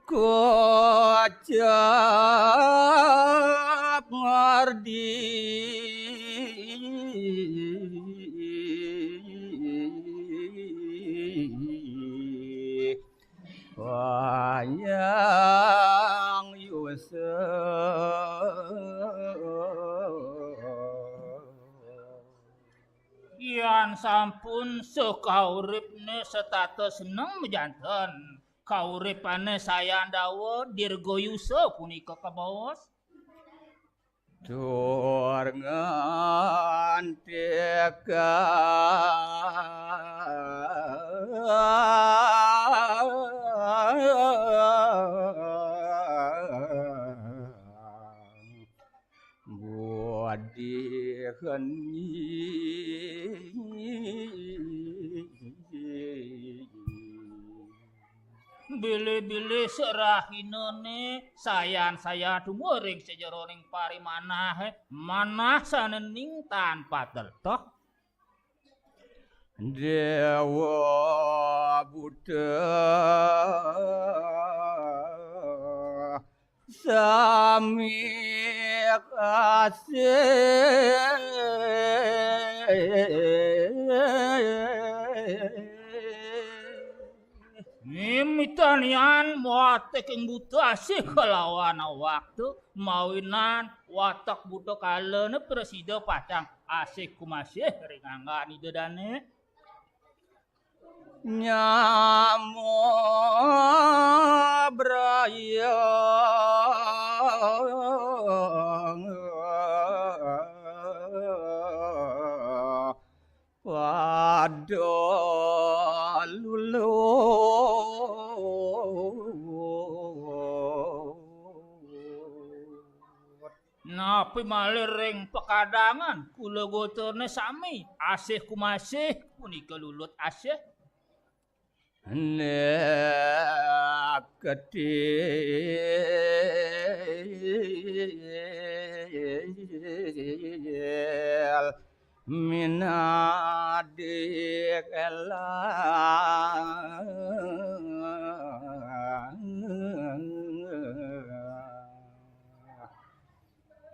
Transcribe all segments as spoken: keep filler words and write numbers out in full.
Kocap ngardi Wayang Yusuf. Yan sampun sakauripne setata seneng majanten. Kauripane sayan dawa dirgayusa punika kabaos. Tur ngantikang budi geni. Bilih-bilih serahinane sayan-sayan tumurun ring sajeroning parimanahe, manah sane ning tan patertoh. Dewa Buddha sami kasih. Mimitanian watek ing buta asih kalawan waktu mawinan watek buta kalane prasida pacang asih kumasih ring anggan Ida Dane. Nyama braya pada lulut. Napi malih ring pakadangan kula gotrane sami asih kumasih punika lulut asih. Nek ketil minadik elang.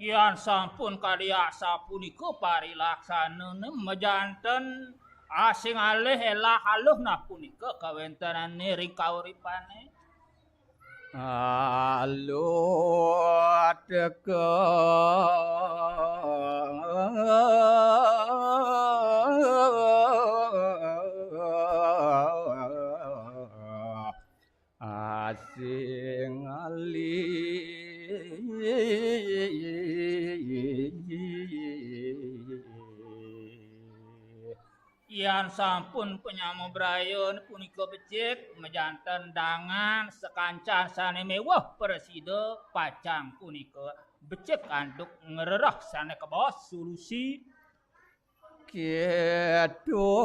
Yan sampun kadi asapunika parilaksanane majanten asing alih elah aluh nah punika kawentenane ring kauripane. Aluh teka asing alih. Yan sampun panyama braya punika becik, majanten dangan sakancan sane meweh prasida pacang punika becik antuk ngrereh sane kabaos solusi. Keto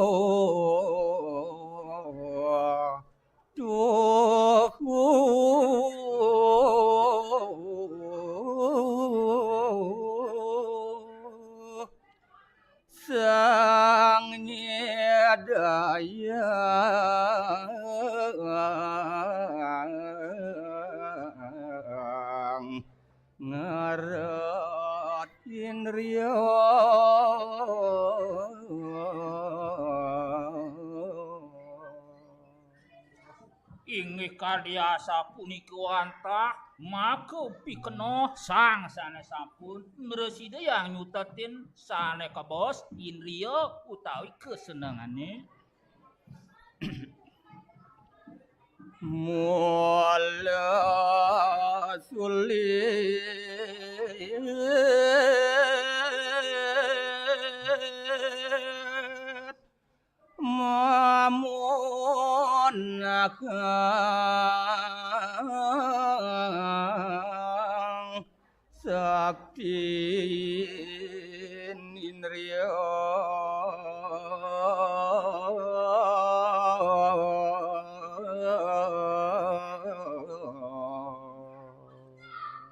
tuhu sang nyidayang. Ngarep indriya. Inggih kadi asapunika wantah, maka pikenoh sang sane sampun mrasidayang nyutetin sane kabaos indriya utawi kasenengane. Mula sulit mamunakang sakti indriya.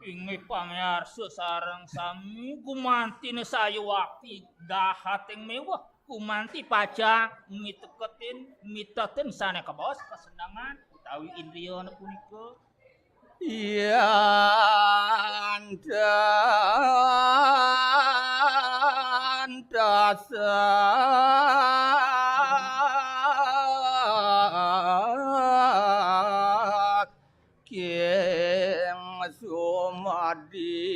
Inggih pamiarsa sareng sami, gumanti sayuwakti dahating meweh, gumanti pacang miteketin, mitetin sane kabaos kasenengan utawi indriyane punika. Yan dan dasa king sumadi.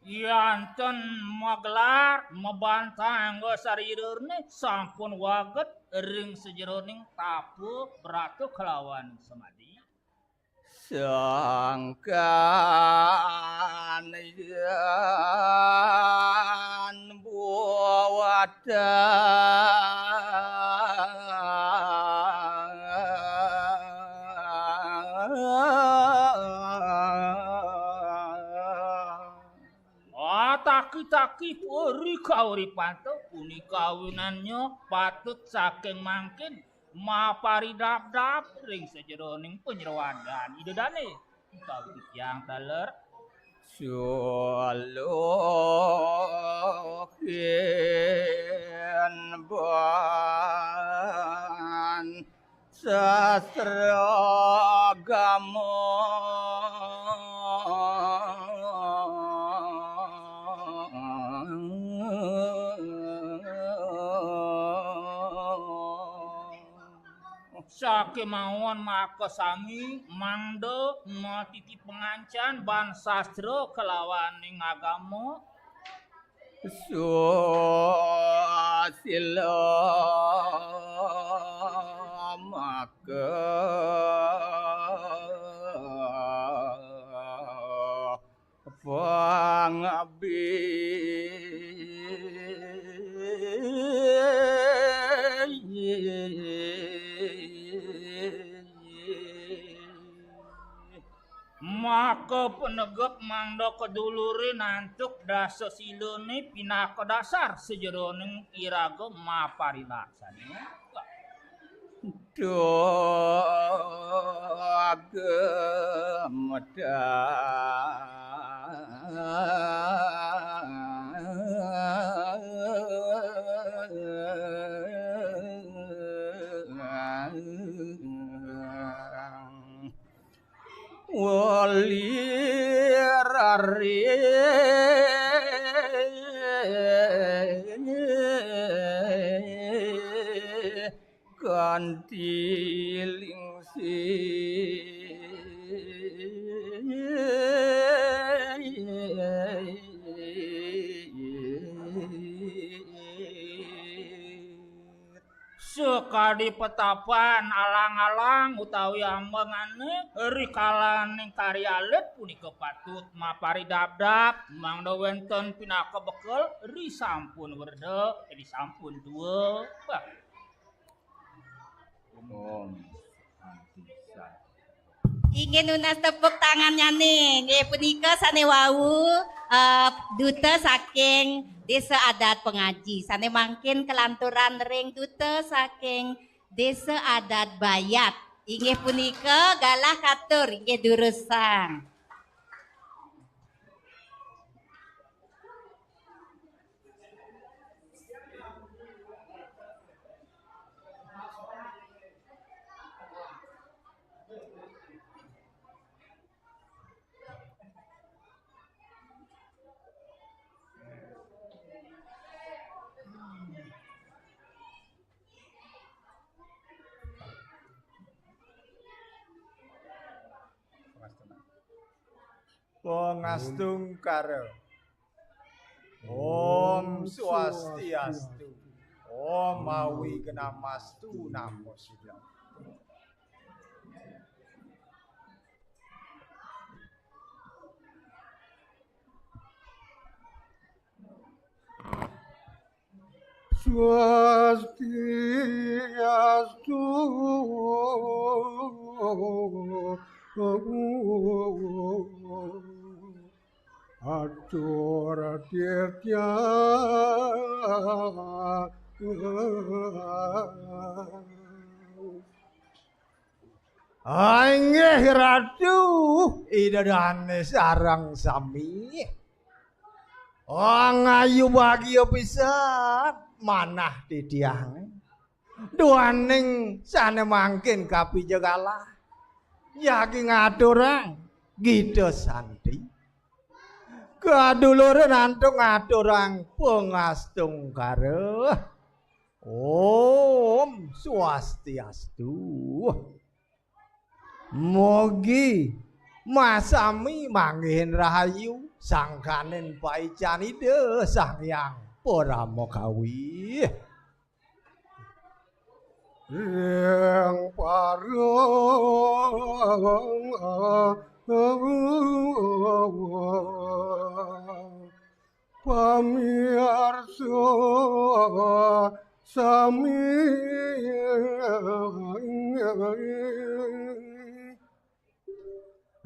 Yanten magelar mabantang sarirene sampun waget ring sajeroning tapa brata kalawan samadi. Sangkan yan buatan ataki-taki puri kauripanta punika awinannya patut saking mangkin maparidabdab ring sajeroning panyrawadan Ida Dane. Utawi titiang taler. Suluhin ban sastra agama. Sakemawon makasami mangda matiti pangancan ban sastra kalawaning agama. Susila maka pangabdi. Maka panegep mangda kadulurin antuk dasa silane pinaka dasar sajeroning iraga maparilaksana. Duh, gemedang. Wali rare kanthi lingsir. Sakadi petapan alang-alang utawi ambengane rikalaning karya alit punika patut maparidabdab mangda wenten pinaka bekel risampun werda, risampun tua. Bah. Om Santi Santi. Inggih nunas tepuk tangannyane. Inggih punika sane wau, eh, duta saking Desa Adat Pengaji. Sane mangkin kelanturan ring duta saking Desa Adat Bayat. Inggih punika galah katur, inggih durusang. Pangastungkara. Om Swastiastu. Om Awighnamastu Namo Siddham. Swastiastu. Atur titya. Inggih Ratu, Ida Dane sareng sami. Wong ayu bagia pisan manah titiang. Duaning sane mangkin kapija galah. Yagi ngaturang Gita Santi. Kaduluran antuk ngaturang pangastungkara. Om Swastiastu. Mogi masami manggihin rahayu, sangkaning paican Ida Sang Hyang Parama Kawi. Ring parang pamiarsa sami.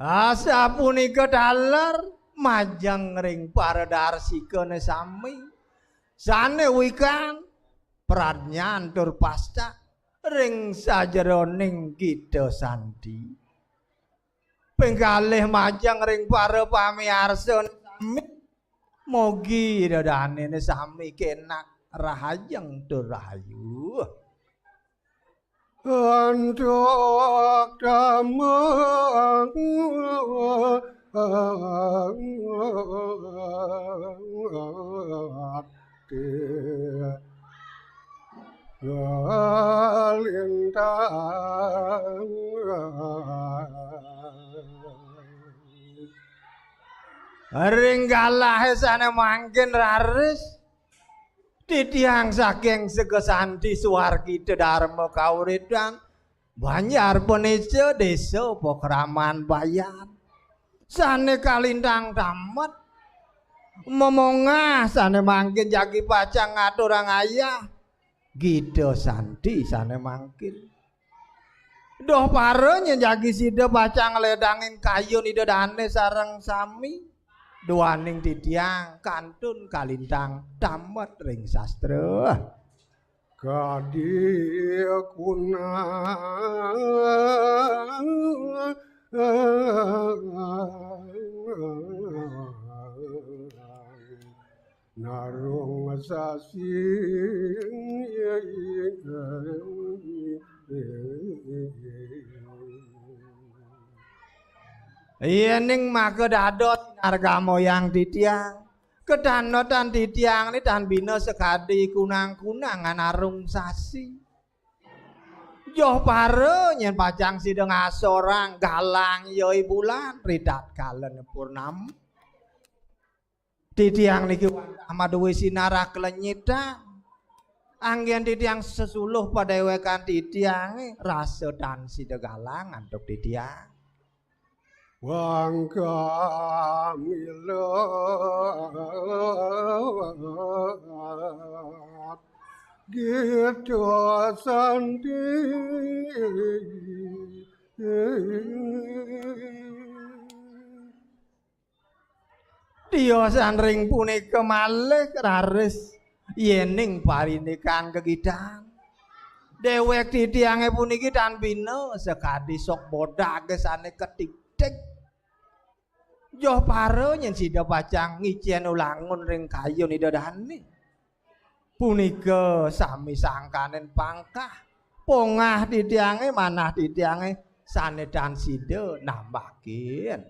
Asapunika taler majeng ring paradarsikane sami, sane wikan pradnyan tur pasta ring sajeroning Gita Santi. Ping kalih majeng ring para pamiarsa sami, mugi ida danene sami kenak rahajeng tur rahayu. Antuk damang kalintang. Ring galahe sane mangkin raris, titiang saking Segasanti Suwargita Dharma Kauritan, Banjar Panesa, Desa Pakraman Bayan, sane kalintang tamet, momongah sane mangkin jagi pacang ngaturang ayah, Gita Santi sane mangkin. Duh para nyen jagi sida pacang ngledangin kayun Ida Dane sareng sami, duaning titiang kantun kalintang tamet ring sastra. Kadi kunang narung sasi. Yening maka dados nargamoyang titiang, kadanotan titiang ni tan bina sakadi kunang-kunangan arung sasi. Joh para nyen pacang sida ngasorang galang yai bulan ritatkala purnama. Titiang niki wantah madué sinarah klenyitan. Anggen titiang sesuluh padewekan titiange rasa tan sida galang antuk titiang. Wangka milat gitu santi. Tiosan ring punika malih raris yening parindikan gegitang. Dewek titiange puniki tan bina sakadi sok bodage sane ketiktik. Joh para nyen sida pacang ngicen ulangun ring kayun Ida Dane. Punika sami sangkanen pangkah. Pongah titiange, manah titiange sane tan sida nambakin.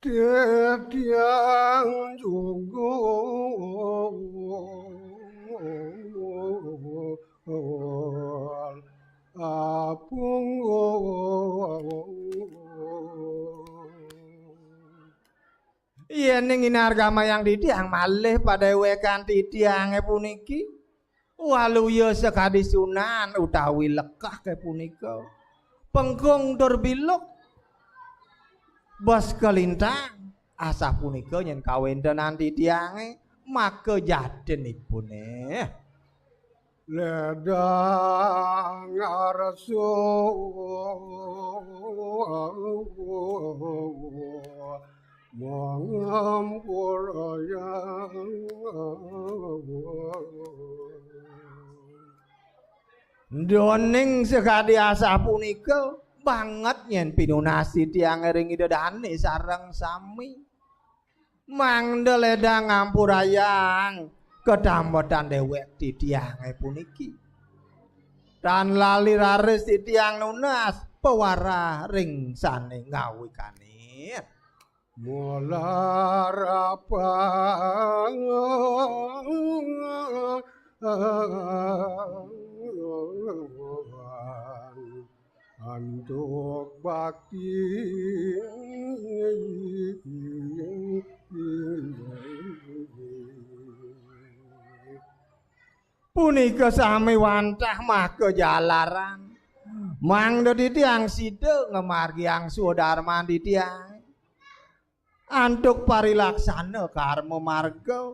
Titiang juga apung. Yening inargamayang titiang malih padewekan titiange puniki, waluya sakadi sunan utawi lekah kepunika. Pengkung tur biluk. Bas kalintang, asapunika nyen kawentenan titiange, maka jatinipune. Ledang arsu mangampurayang. Doning sakadi asapunika banget nyen pinunas titiange ring Ida Dane sareng sami. Mangda ledang ngampurayang ketambetan dewek titiange puniki. Tan lali raris titiang nunas pewarah ring sane ngawikane. Mularapang antuk bakti. Punika sami wantah maka jalaran. Mangda titiang sida ngamargiang swadarman titiang. Antuk parilaksana karma marga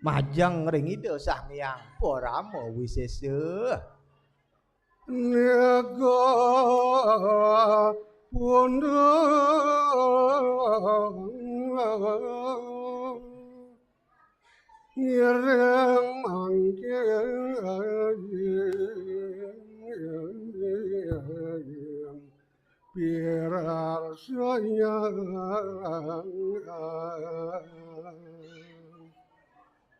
majeng ring Ida Sang Hyang Parama Wisesa. Nika pundung ngiring mangkin pirarsayang.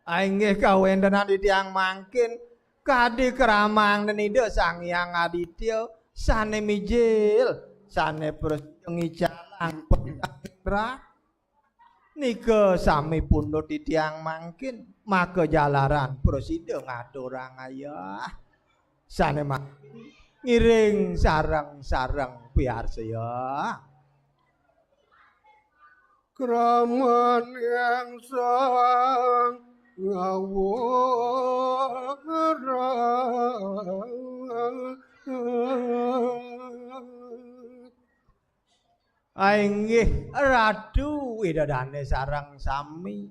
Inggih kawentenan titiang mangkin kadi kramang Ida Sang Hyang Aditya sane mijil, sane prasida ngicalang pedang. Nika sami pundut titiang mangkin, maka jalaran prasida ngaturang ayah. Sane mangkin ngiring sareng-sareng piarsaya. Kraman yang sang ngawurang. Inggih Ratu Ida Dane sareng sami.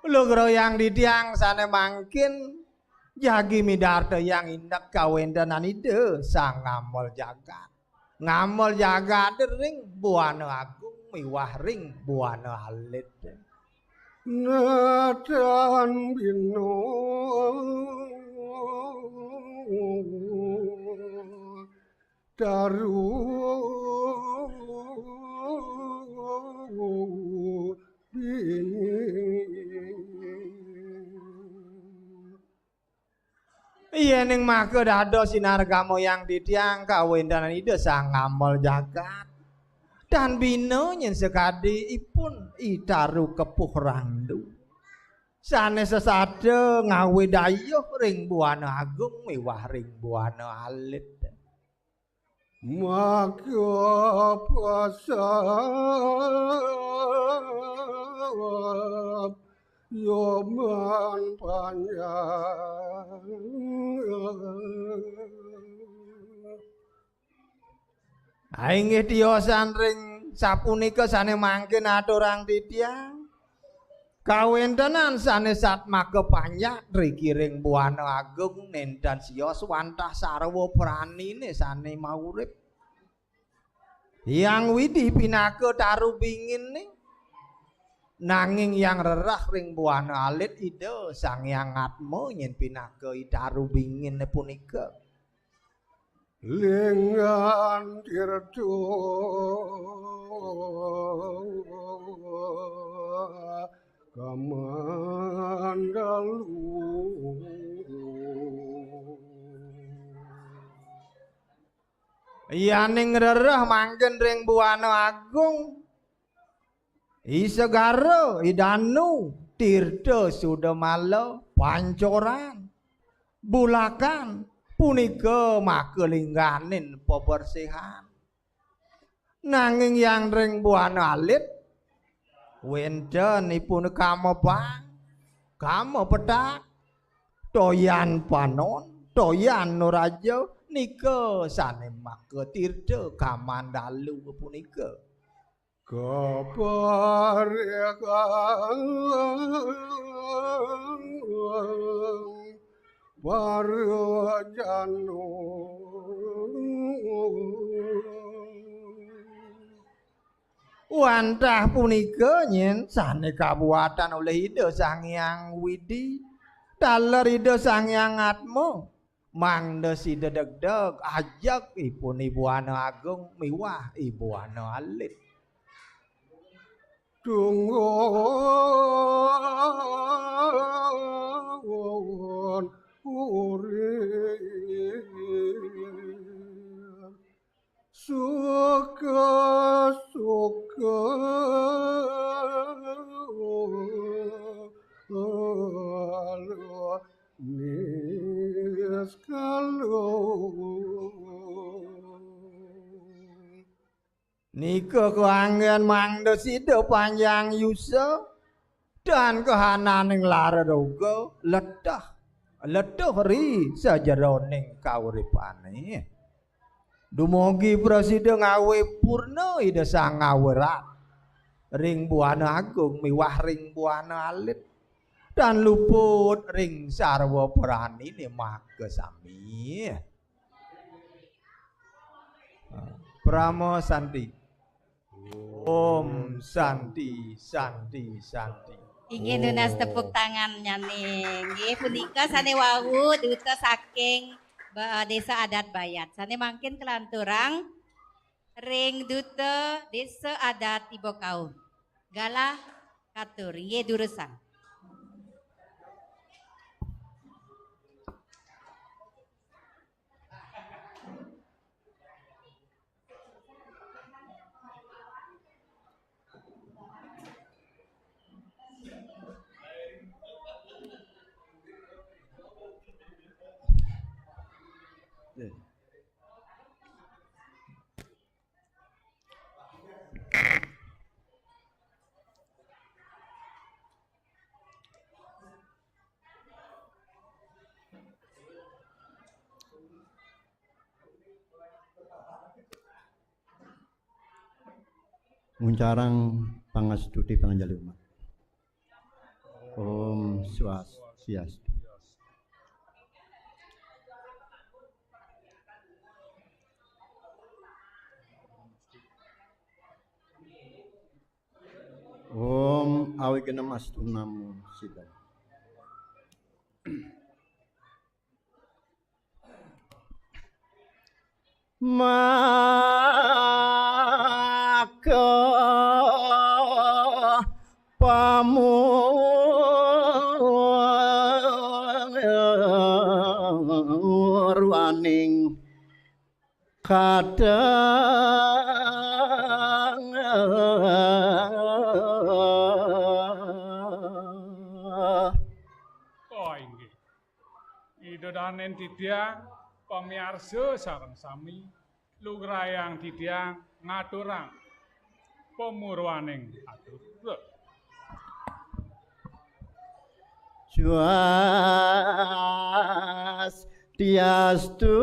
Lugrayang titiang sane mangkin jagi midartayang indik kawentenan Ida Sang Ngamel Jagat. Ngamel jagat ring Buana Agung miwah ring Buana Alit. Natan bino taru bini. Yening maka dados sinargamayang titiang kawentenan Ida Sang Ngamel Jagat, tan bina nyen sakadi ipun I Taru Kepuh Randu. Sane sesada ngawe dayuh ring Buana Agung miwah ring Buana Alit. Maka pasab yoman panjang. Inggih tiosan ring sapunika sane mangkin aturang titiang. Kawentenan sane satmaka panjak riki ring Buana Agung nenten sios wantah sarwa pranine sane maurip. Hyang Widi pinaka taru binginne, nanging Hyang Rereh ring Buana Alit Ida Sang Hyang Atma nyen pinaka I Taru binginne punika. Linggan tirta kamandalu. Yaning rereh mangkin ring Buana Agung, I Segara, I Danu, Tirta Sudamala, Pancoran, Bulakan, punika makalingganin pabersihan. Nanging yang ring Buana Alit, wenten ipun Kama Bang, Kama Petak, Toyan Panon, Toyan Nuraja, nika sane maka tirta kamandalu punika. Kaparekan parajanu. Wantah punika nyen sane kabuatan olih Ida Sang Hyang Widi, taler Ida Sang Hyang Atma, mangda sida degdeg ajeg ipun I Buana Agung miwah I Buana Alit. Tunggu Ika kaanggén mangda sida panjang yusa, tan kahananing lara roga leteh, leteh ri sajeroning kauripané. Dumugi prasida ngawé purna Ida Sang Ngawirat ring buana agung miwah ring buana alit, tan luput ring sarwa praniné makasami. Parama Santi. Om Santi, Santi, Santi. Inggih nunas tepuk tangan nyané. Inggih punika sané wau duta saking Ba-, Désa Adat Bayat. Sané mangkin kalanturang ring duta Désa Adat Iba Kaum. Galah katur, inggih durusang. Nguncarang pangastuti panganjali umat. Om Swastiastu. Om Awighnam Astu Namo Siddham. Maka pamurwaning kadang. Oh, inggih. Ida danen titiang pamiarsa sareng sami, lugrayang titiang ngaturang pamurwaning atur. Swastiastu.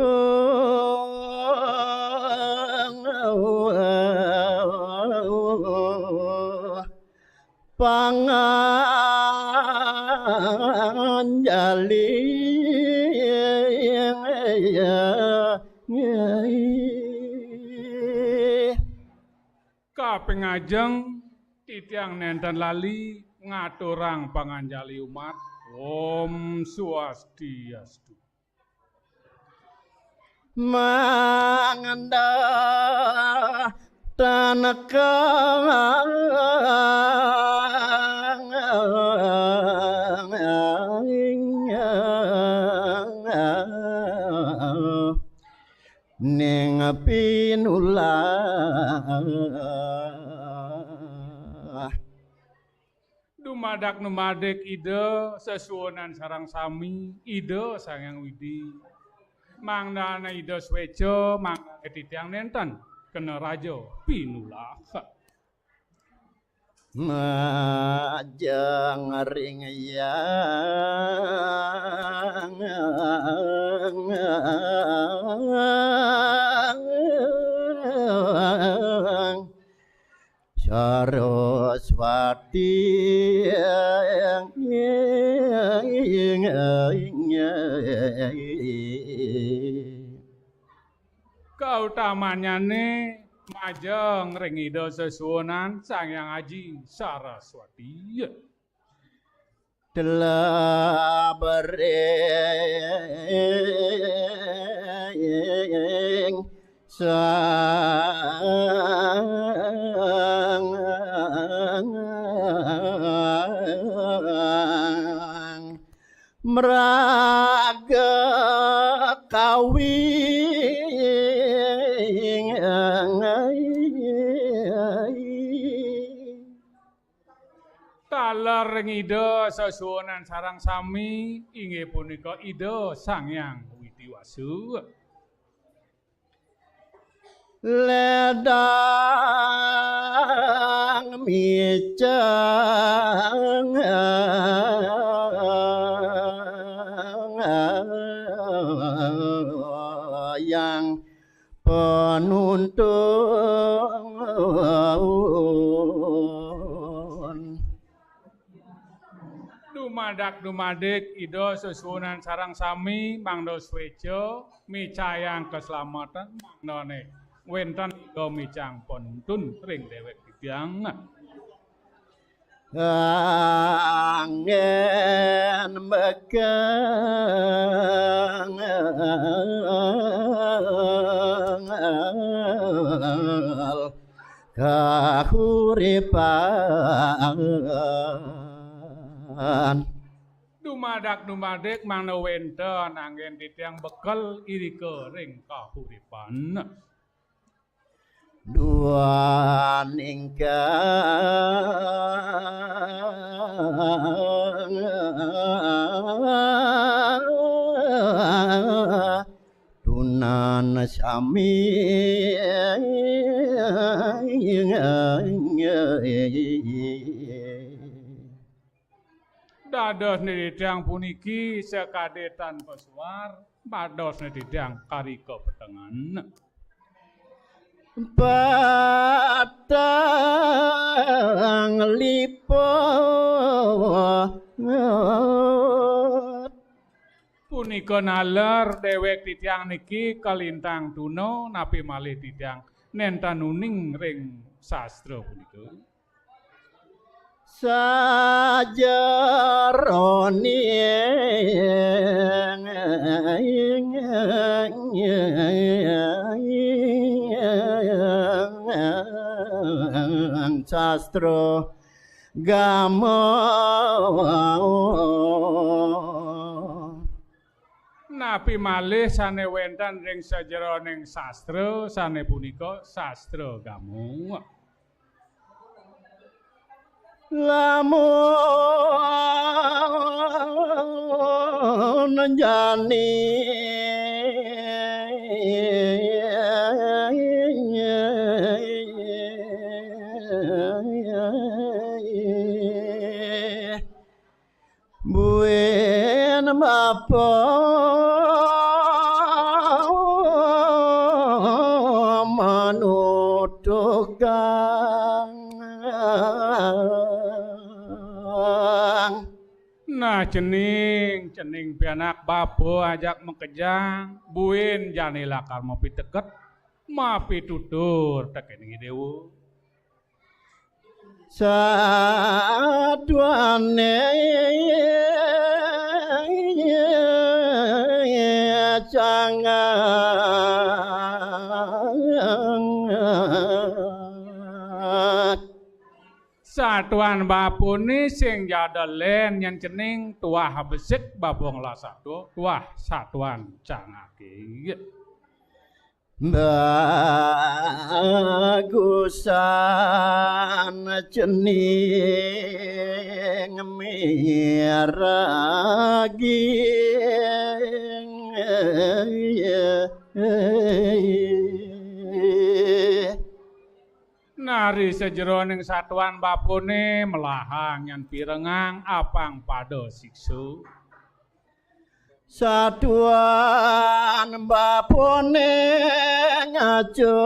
Panganjali. Kaping ajeng, titiang nénten lali ngaturang panganjali umat. Om Swastiastu. Mangda tanekang ning pinulah. Dumadak numadik Ida sesuunan sareng sami, Ida Sang Hyang Widi. Mangdane Ida sueca, mangdane titiang nenten kena raja pinulah. Majeng ring Hyang Saraswati. Kautamanyane majeng ring Ida Sesuunan Sang Hyang Aji Saraswati. Telabering sang mraga kawi. Taler ring Ida sesuunan sareng sami, inggih punika Ida Sang Hyang Widi Wasa. Ledang micang yang penuntun. Dumadak dumadik Ida sesuunan sareng sami mangda sweja micayang kaslamatan mangdane wenten Ida micang penuntun ring dewek titiang. Anggen megang kahuripan. Dumadak dumadik mangda wenten anggen titiang bekel irika ring kahuripan. Duaning tunan sami. Dados nititiang puniki sakadi tan pasuar, dados nititiang karika petengan. Patang liput. Punika naler dewek titiang niki kalintang tuna, napi malih titiang nenten uning ring sastra punika. Sajeroning sastra gama. Napi malih sane wenten ring sajeroning sastra sane punika sastra gama. Lamun jani buin bapa manutugang. Nah, cening, cening pianak bapa ajak makejang, buin jani lakar mapiteket, mapitutur tekening Dewa. Saduane cangang. Satuan bapane sing jada len nyen cening tuah besik bapa ngelah satua, tuah satuan cangake. Bagusan cening miraging. Nari sajeroning satuan bapane melahang nyen pirengang apang pada siksa. Satuan bapane ngaco.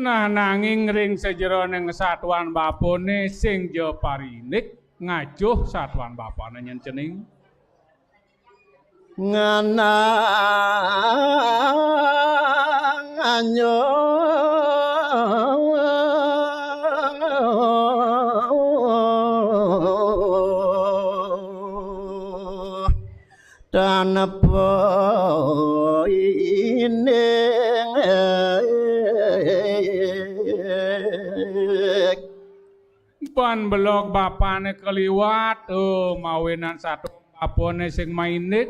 Nah, nanging ring sajeroning satuan bapane sing ja parindik ngacuh satuan bapane nyen cening. Nganang anyo tanpa ining. Ban belog bapane kaliwat, oh, mawinan satuan bapane sing maindik.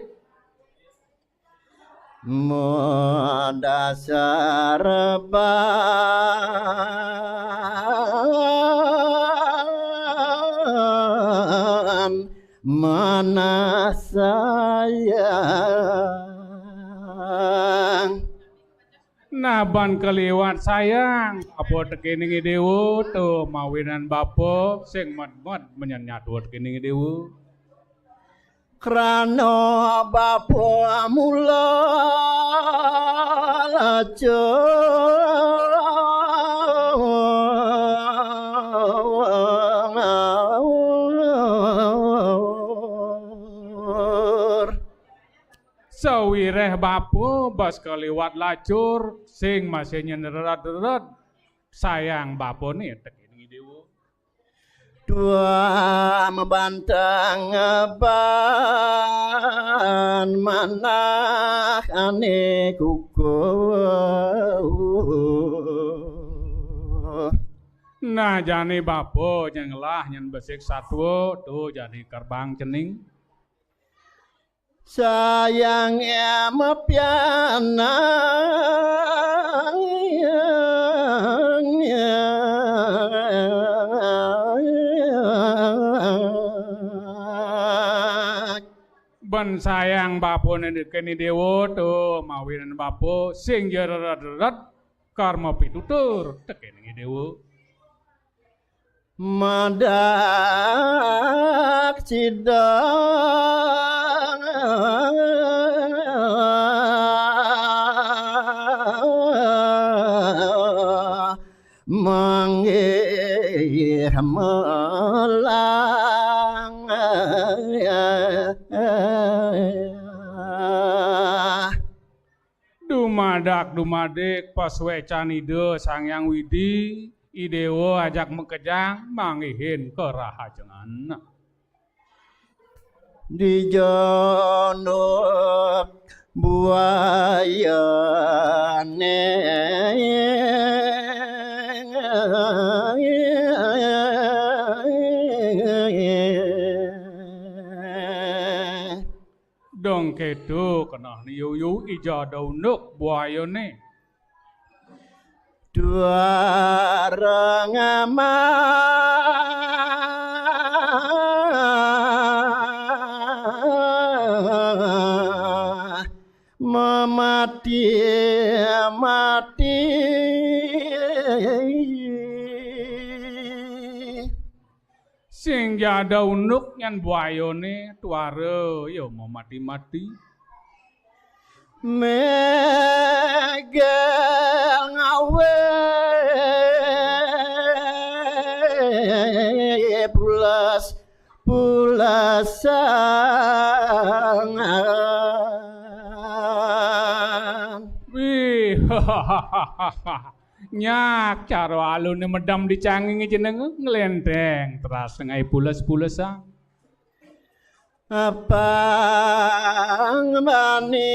Modasar ba manah sayang. Nah, ban kaliwat sayang bapa tekening I Déwa, to mawinan bapa sing medmet menyen nyadua tekening I Déwa. Krana bapa mula lacur. Sawiréh bapa bas kaliwat lacur, sing masih nyen rered-rered, sayang bapané tekening I Déwa. Dua mabantang ban manah ané kukuh. Nah, jani bapa nyen ngelah nyen besik satua, to jani kerbang cening. Sayang ya mapianang. Ban sayang bapané tekening I Déwa, to mawinan bapa sing ja rered-rered, karma pitutur tekening I Déwa. Madak sida manggih melang. Dumadak dumadik pasuécan Ida Sang Hyang Widi, I Déwa ajak makejang manggihin karahajengan. Dija unduk buayané. Dong kéto kenehné, yu, yu, dija ada unduk buayané. Tuara ngamah mamati-mati. Sing ja ada unduk nyen buayané, tuara ya mamati-mati. Mégel ngawé pules, pulesan. Wih, nyak cara aluné medem di canging jeneng, nglénténg teras ngaé pules-pulesan. Apang bani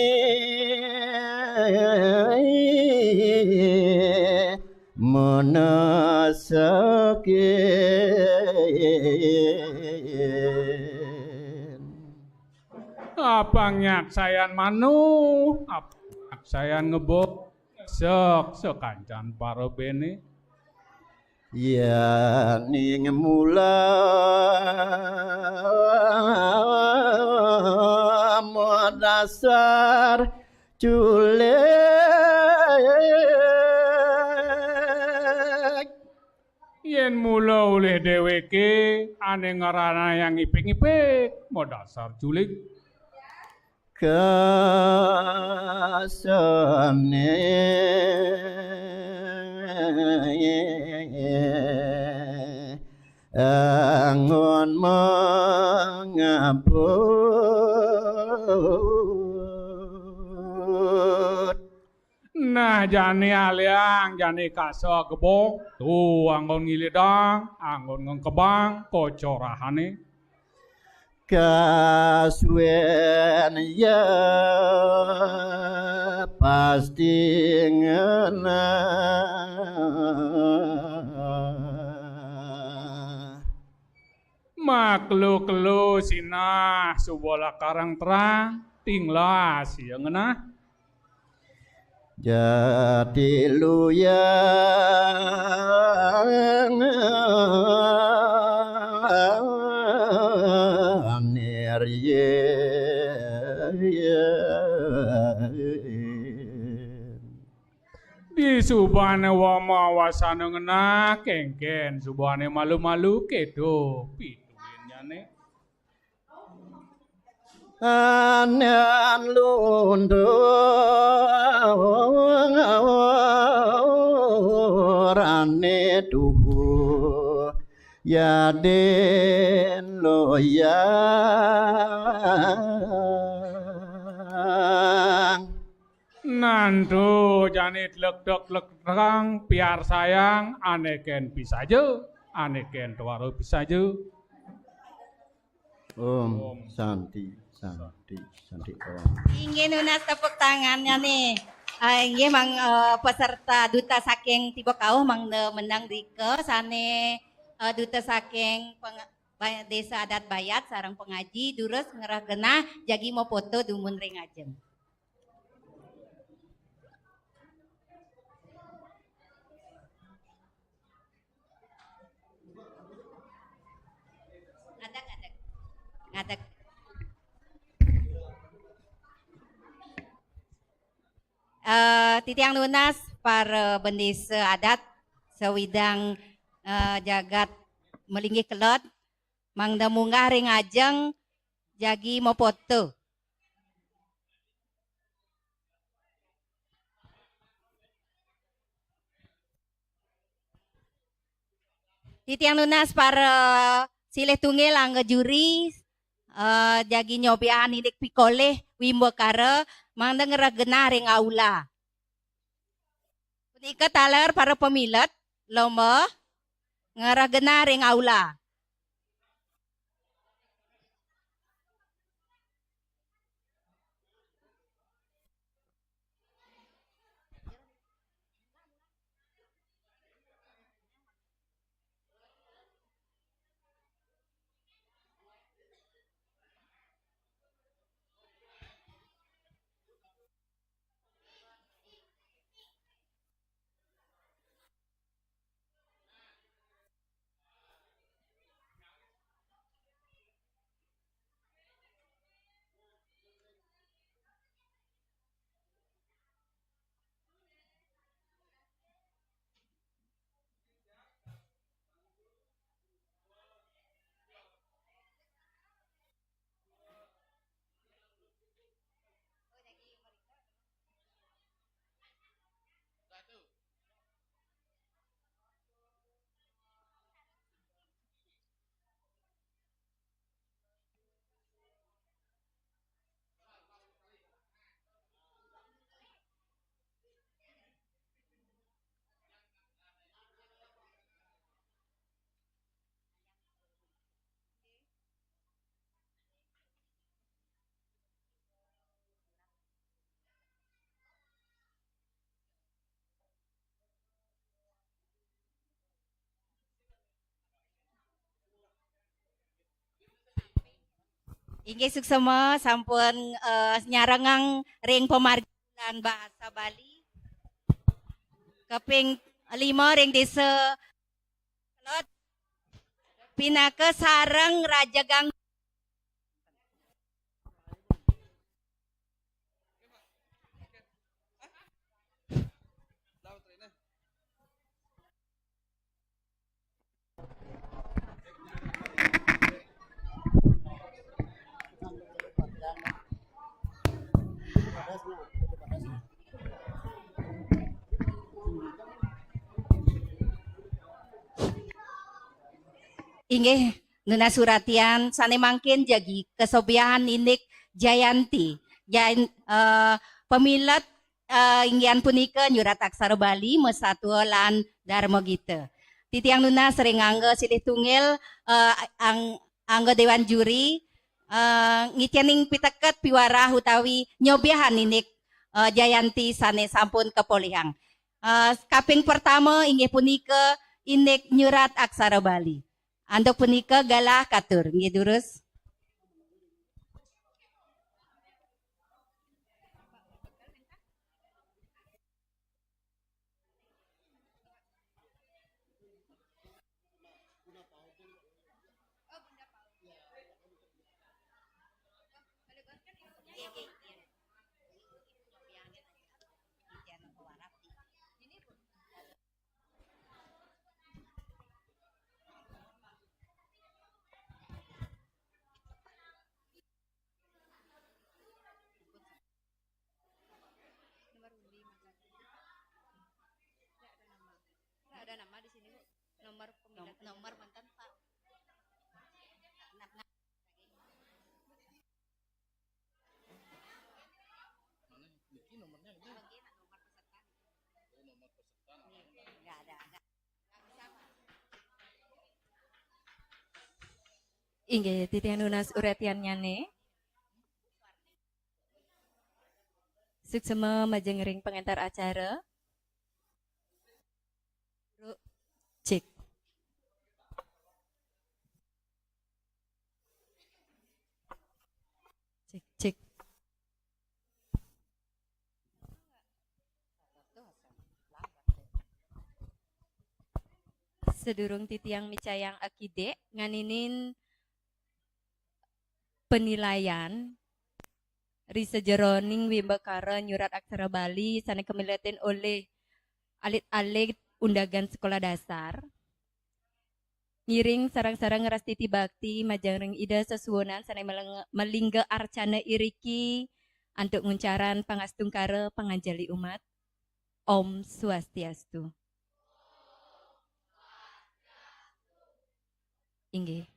menesekin. Apang nyaksayan manu, apang nyaksayan ngebok, sok sakancan parabéné. Yén ing mula madasar culik. Yén mula olih déwéké ané ngranayang ipik-ipik, madasar culik. Kasane anggon mangabut. Nah, jani aliang, jani kasa gebok, tu anggon ngilidang, anggon ngengkebang, kaca rahane. Kasuwen ya pasti ngenah. Makelo-kelo sinah suba lakarang terang, tinglas ya ngenah. Jati luyang Di subane wama wasana ngenah kengken, subane malu-malu kedo pituinnyane. Anan lundurane tuhu yaden loyang. Nantu jani tlek-tlek-tlekang piarsayang, ane ken pisaja, ane ken tuara pisaja. Om Santi, Santi, Santi Om. Inggih nunas tepuk tangannya nih. Ah, inggih mang, eh, peserta duta saking Tiba Kauh mangda menang drika sane, eh, duta saking peng-, ba-, Desa Adat Bayat sareng pengaji durus ngrereh genah jagi mapoto dumun ring ajeng. Ngadeg, ngadeg. Ngadeg. Eh, titiang nunas para bendesa adat sawidang, eh, jagat malinggih kelod, mangda munggah ring ajeng jagi mapoto. Titiang nunas para silih tunggil angga juri, eh, jagi nyobiahang indik pikolih wimbakara mangda ngrereh genah ring aula. Punika taler para pamilet lomba ngrereh genah ring aula. Inggih suksema sampun, eh, nyarengang ring pamargi Bulan Bahasa Bali. Kaping lima ring Desa Kelod pinaka sareng Raja Gang. Inggih, nunas suratian sane mangkin jagi kasobiahan indik Jayanti. Jayan-, eh, pamilet, eh, inggihan punika nyurat aksara Bali, masatua lan Darma Gita. Titiang nunas ring angga silih tunggil, eh, ang-, angga dewan juri, eh, ngicening piteket piwarah utawi nyobiahang indik, eh, Jayanti sane sampun kapolihang. Eh, kaping pertama inggih punika indik nyurat aksara Bali. Antuk punika galah katur, nggih durus. Inggih, titiang nunas uratiannyane. Suksma majeng ring pangantar acara. Cek. Cek, cek. Sedurung titiang micayang akidik, nganinin penilaian ri sajeroning wimbakara nyurat aksara Bali sane kamiletin olih alit-alit undagan sekolah dasar. Ngiring sareng-sareng ngrastiti bakti majeng ring Ida Sesuunan sane meleng-, malingga arcana iriki antuk nguncarang pangastungkara panganjali umat. Om Swastiastu. Inggih.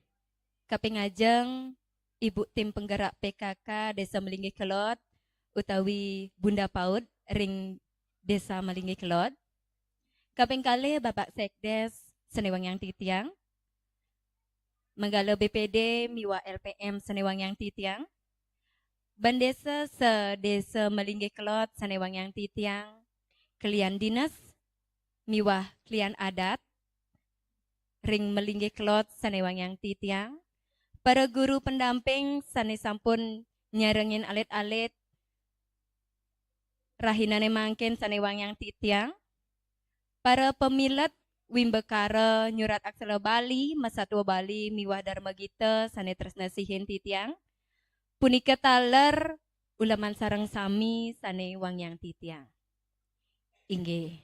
Kaping ajeng, Ibu Tim Penggerak P K K Desa Melinggih Kelod utawi Bunda Paud ring Desa Melinggih Kelod. Kaping kalih, Bapak Sekdes sane wangiang titiang. Manggala B P D miwah L P M sane wangiang titiang. Bendesa se-Desa Melinggih Kelod sane wangiang titiang. Kelian dinas miwah kelian adat ring Melinggih Kelod sane wangiang titiang. Para guru pendamping sane sampun nyarengin alit-alit rahinane mangkin sane wangiang titiang. Para pamilet wimbakara nyurat aksara Bali, masatua Bali miwah Darma Gita sane tresna sihin titiang. Punika taler uleman sareng sami sane wangiang titiang. Inggih.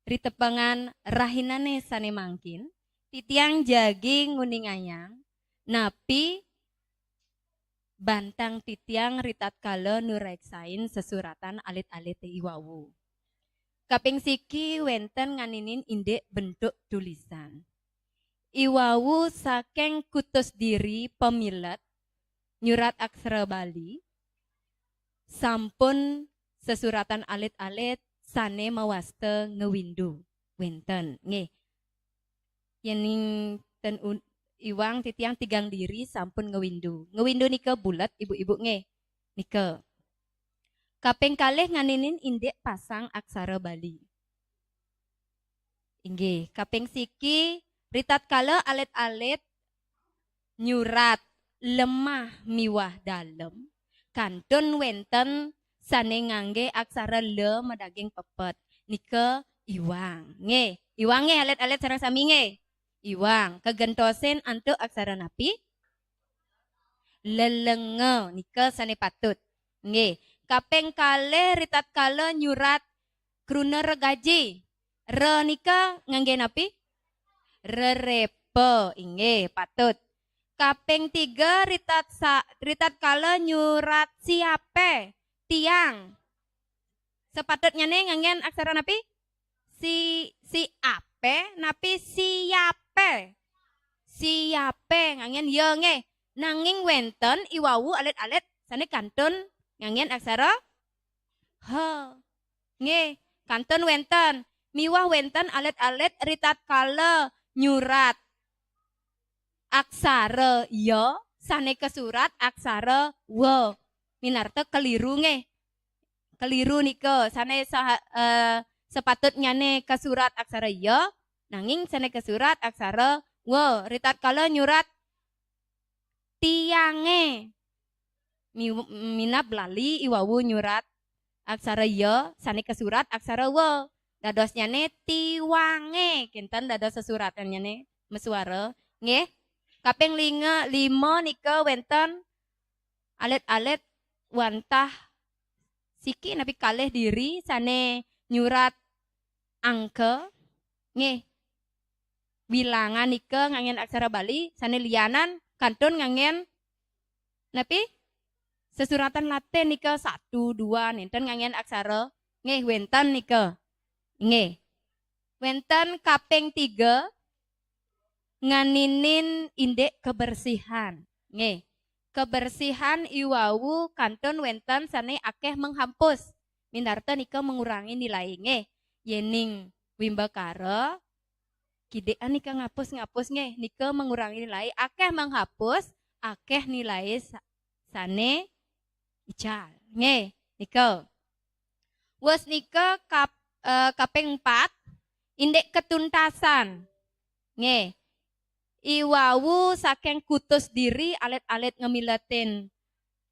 Ritepengan rahinane sane mangkin, titiang jagi nguningayang napi bantang titiang ritatkala nureksain sesuratan alit-alite iwau. Kaping siki wenten nganinin indik bentuk tulisan. Iwau saking kutus diri pamilet nyurat aksara Bali, sampun sesuratan alit-alit sane mawasta ngawindu. Wenten, nggih. Yening ten un-, iwang titiang tigang diri sampun ngawindu. Ngawindu nika bulet, ibu-ibu, nggih. Nika. Kaping kalih nganinin indik pasang aksara Bali. Inggih, kaping siki, ritatkala alit-alit nyurat lemah miwah dalem, kantun wenten sane ngangge aksara la madaging pepet. Nika iwang. Nggih, iwang nggih alit-alit sareng sami nggih. Iwang, kagentosin antuk aksara napi? Lelenga, nika sane patut. Nggih, kaping kalih ritatkala nyurat kruna regaji. Re nika ngangge napi? Rerepa, inggih, patut. Kaping tiga, ritat sa-, ritatkala nyurat siape, tiang. Sepatutnyane nganggen aksara napi? Si, si ape, napi siape? Siape, nganggen ya nggih. Nanging wenten iwau alit-alit sane kantun nganggen aksara ha. Nggih, kantun wenten. Miwah wenten alit-alit ritatkala nyurat aksara ya sane kasurat aksara wa. Minarta keliru nggih. Keliru nika sane saha-, eh, sepatutnyane kasurat aksara ya, nanging sane kasurat aksara wa. Ritatkala nyurat tiange. Mi-, minab lali iwau nyurat aksara ya sane kasurat aksara wa. Dadosnyane tiwange, kinten dados sesuratannyane masuara. Nggih. Kaping linga-, lima nika wenten alit-alit wantah siki napi kalih diri sane nyurat angka. Nggih. Bilangan nika nganggen aksara Bali, sane lianan kantun nganggen napi? Sesuratan Latin nika satu, dua, nenten nganggen aksara. Nggih, wenten nika. Nggih. Wenten kaping tiga, nganinin indik kebersihan. Nggih. Kebersihan iwau kantun wenten sane akeh menghampus. Mindarta nika mengurangi nilai. Nggih. Yening wimbakara Kidékan nika ngapus-ngapus nggih, nika mengurangi nilai, akéh menghapus, akéh nilai sa-, sané ical. Nggih, nika. Wus nika kap-, eh, kaping empat, indik ketuntasan. Nggih. Iwau saking kutus diri alit-alit ngemiletin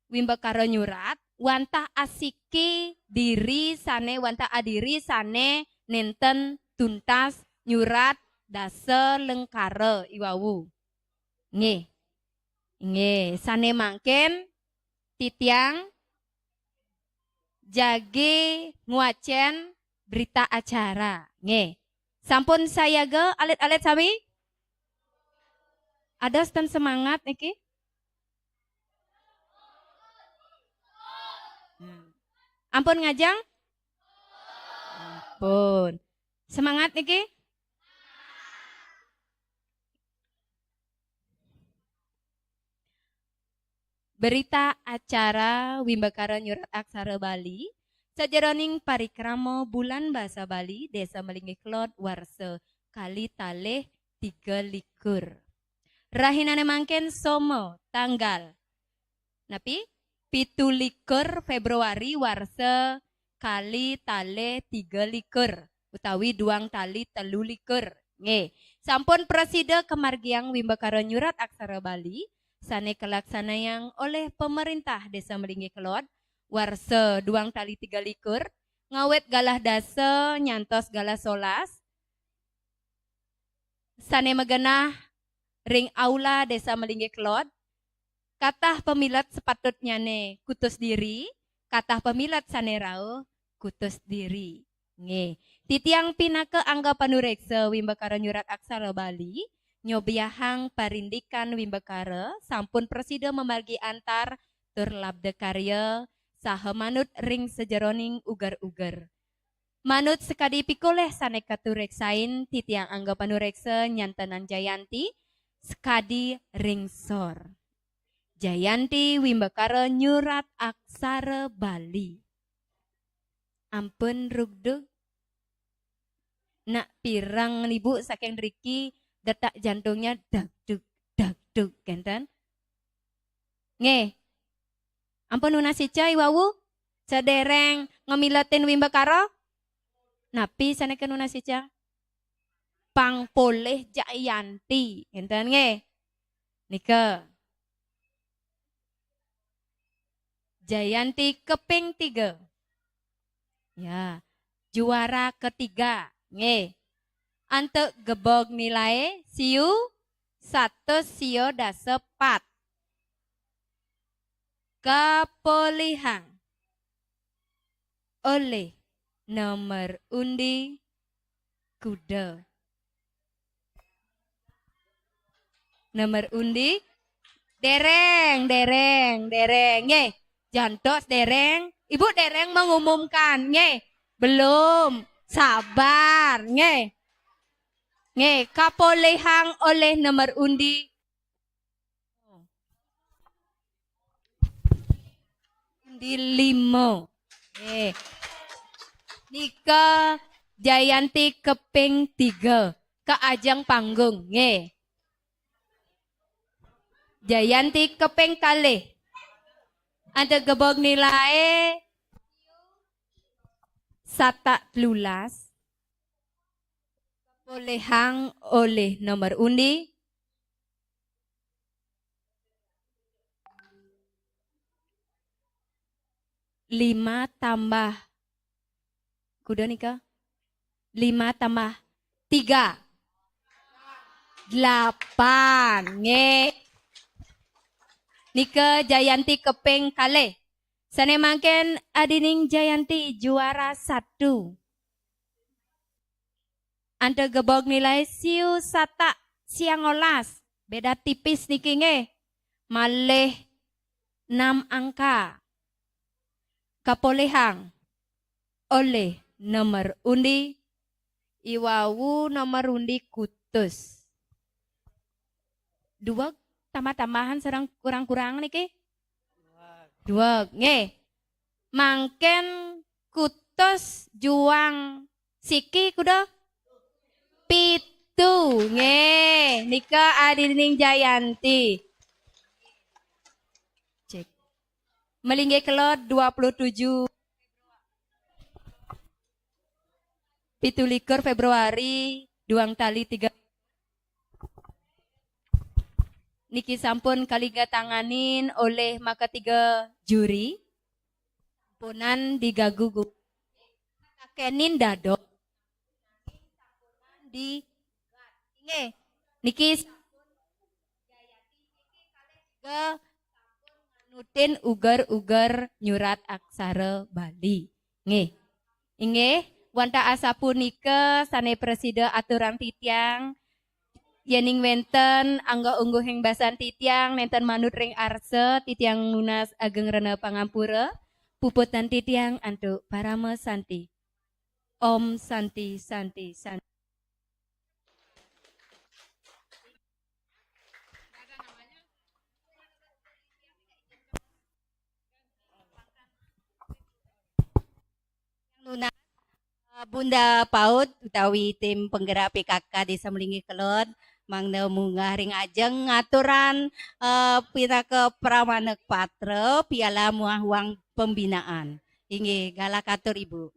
wimbakara nyurat, wantah asiki diri sané, wantah adiri sané nénten tuntas nyurat dasa lengkara iwau. Nggih. Nggih, sané mangkin titiang jagi ngwacén berita acara. Nggih. Sampun sayaga alit-alit sami? Ada ten semangat niki? Ampun ngajeng? Ampun. Semangat niki? Berita acara wimbakara nyurat aksara Bali sajeroning parikrama Bulan Basa Bali Désa Melinggih Kelod warsa kali talih tiga likur. Rahinané mangkin Soma, tanggal napi? Pitu likur Fébruari warsa kali talih tiga likur utawi duang tali telu likur. Nggih, sampun prasida kamargiang wimbakara nyurat aksara Bali sané kalaksanayang olih pemerintah Désa Melinggih Kelod warsa duang tali tiga likur, ngawit galah dasa nyantos galah solas, sané magenah ring Aula Désa Melinggih Kelod, katah pamilet sapatutnyané kutus diri, katah pamilet sané rauh kutus diri. Nggih. Titiang pinaka angga panuréksa wimbakara nyurat aksara Bali, nyobiahang parindikan wimbakara sampun prasida mamargi antar tur labda karya saha manut ring sajeroning uger-uger. Manut sakadi pikolih sané katuréksain, titiang angga panuréksa nyantenang Jayanti sakadi ring sor. Jayanti wimbakara nyurat aksara Bali. Ampun rugdug. Nak pirang ibu saking driki detak jantungnya dagdug, dagdug, kénten? Nggih. Ampun nunas ica iwau? Sadéréng ngamiletin wimbakara? Napi sané ké nunas ica? Pang polih Jayanti, kénten nggih. Nika. Jayanti keping tiga. Ya, juara ketiga. Nggih. Antuk gebog nilai siu satus sia dasa pat. Kapolihang olih nomor undi kuda. Nomor undi? Déréng, déréng, déréng. Nggih, jantos déréng. Ibu déréng mengumumkan, nggih. Belum. Sabar, nggih. Nggih, kapolihang olih nomor undi. Undi lima. Nggih. Nika Jayanti keping tiga. Ka ajeng panggung, nggih. Jayanti keping kalih. Antuk gebog nilai satak telulas. Polihang olih nomor undi. Lima tambah. Kuda nika? Lima tambah tiga. Delapan. Nggih. Nika Jayanti keping kalih. Sané mangkin adining Jayanti juara satu. Antuk gebog nilai siu satak siangolas. Béda tipis niki nggih. Malih enam angka. Kapolihang olih nomor undi. Iwau nomor undi kutus. Dua tambah-tambahan sareng kurang-kurang niki? Dua, nggih. Mangkin kutus juang siki kuda? Pit-, Tuh, nggih, nika adining Jayanti. Cek. Melinggih kelod dua puluh tujuh, pitu likur Februari, duang tali tiga. Niki sampun kaliga tanganin oleh maka tiga juri. Sampunan digagu gu-, takenin dadok. Sampunan di, nggih. Niki sampun Jayati niki kalih tiga sampun nganutin uger-uger nyurat aksara Bali. Nggih. Inggih, wantah asapunika sane prasida aturang titiang, yening wenten angga ungguhing basan titiang nenten manut ring arsa, titiang nunas ageng rena pangampura, puputan titiang antuk parama santi. Om Santi, Santi, Santi. Nunas, eh, Bunda Paut utawi tim penggerak P K K Desa Melinggih Kelod, mangda munggah ring ajeng ngaturang, eh, pinaka pramanik patra piala muah uang pembinaan. Inggih, galah katur, Ibu.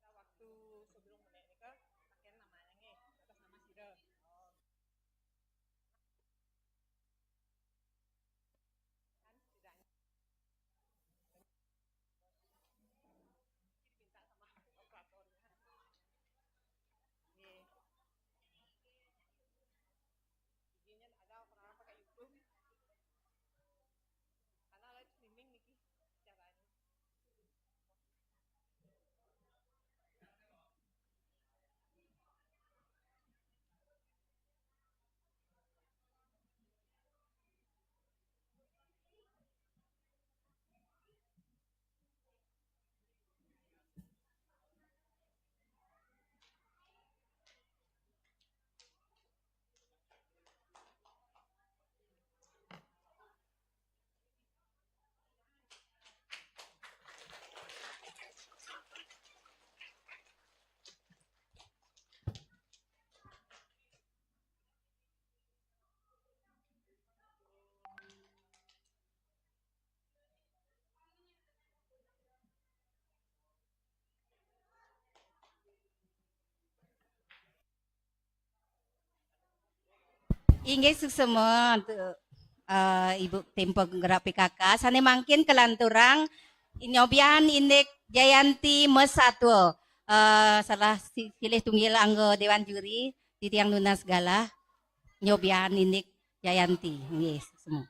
Pada waktu sebelum menék nika, pakai namanya nggih, atas nama sira. Kan setidaknya diminta sama operatornya. Nggih. Izinnya ada orang pakai YouTube. Karena live streaming niki caranya. Inggih suksma antuk, eh, Ibu tim penggerak P K K. Sane mangkin kalanturang nyobian indik Jayanti Mesatwa. Eh, salah si-, silih tunggil angga Dewan Juri, titiang nunas galah nyobian indik Jayanti. Inggih suksma.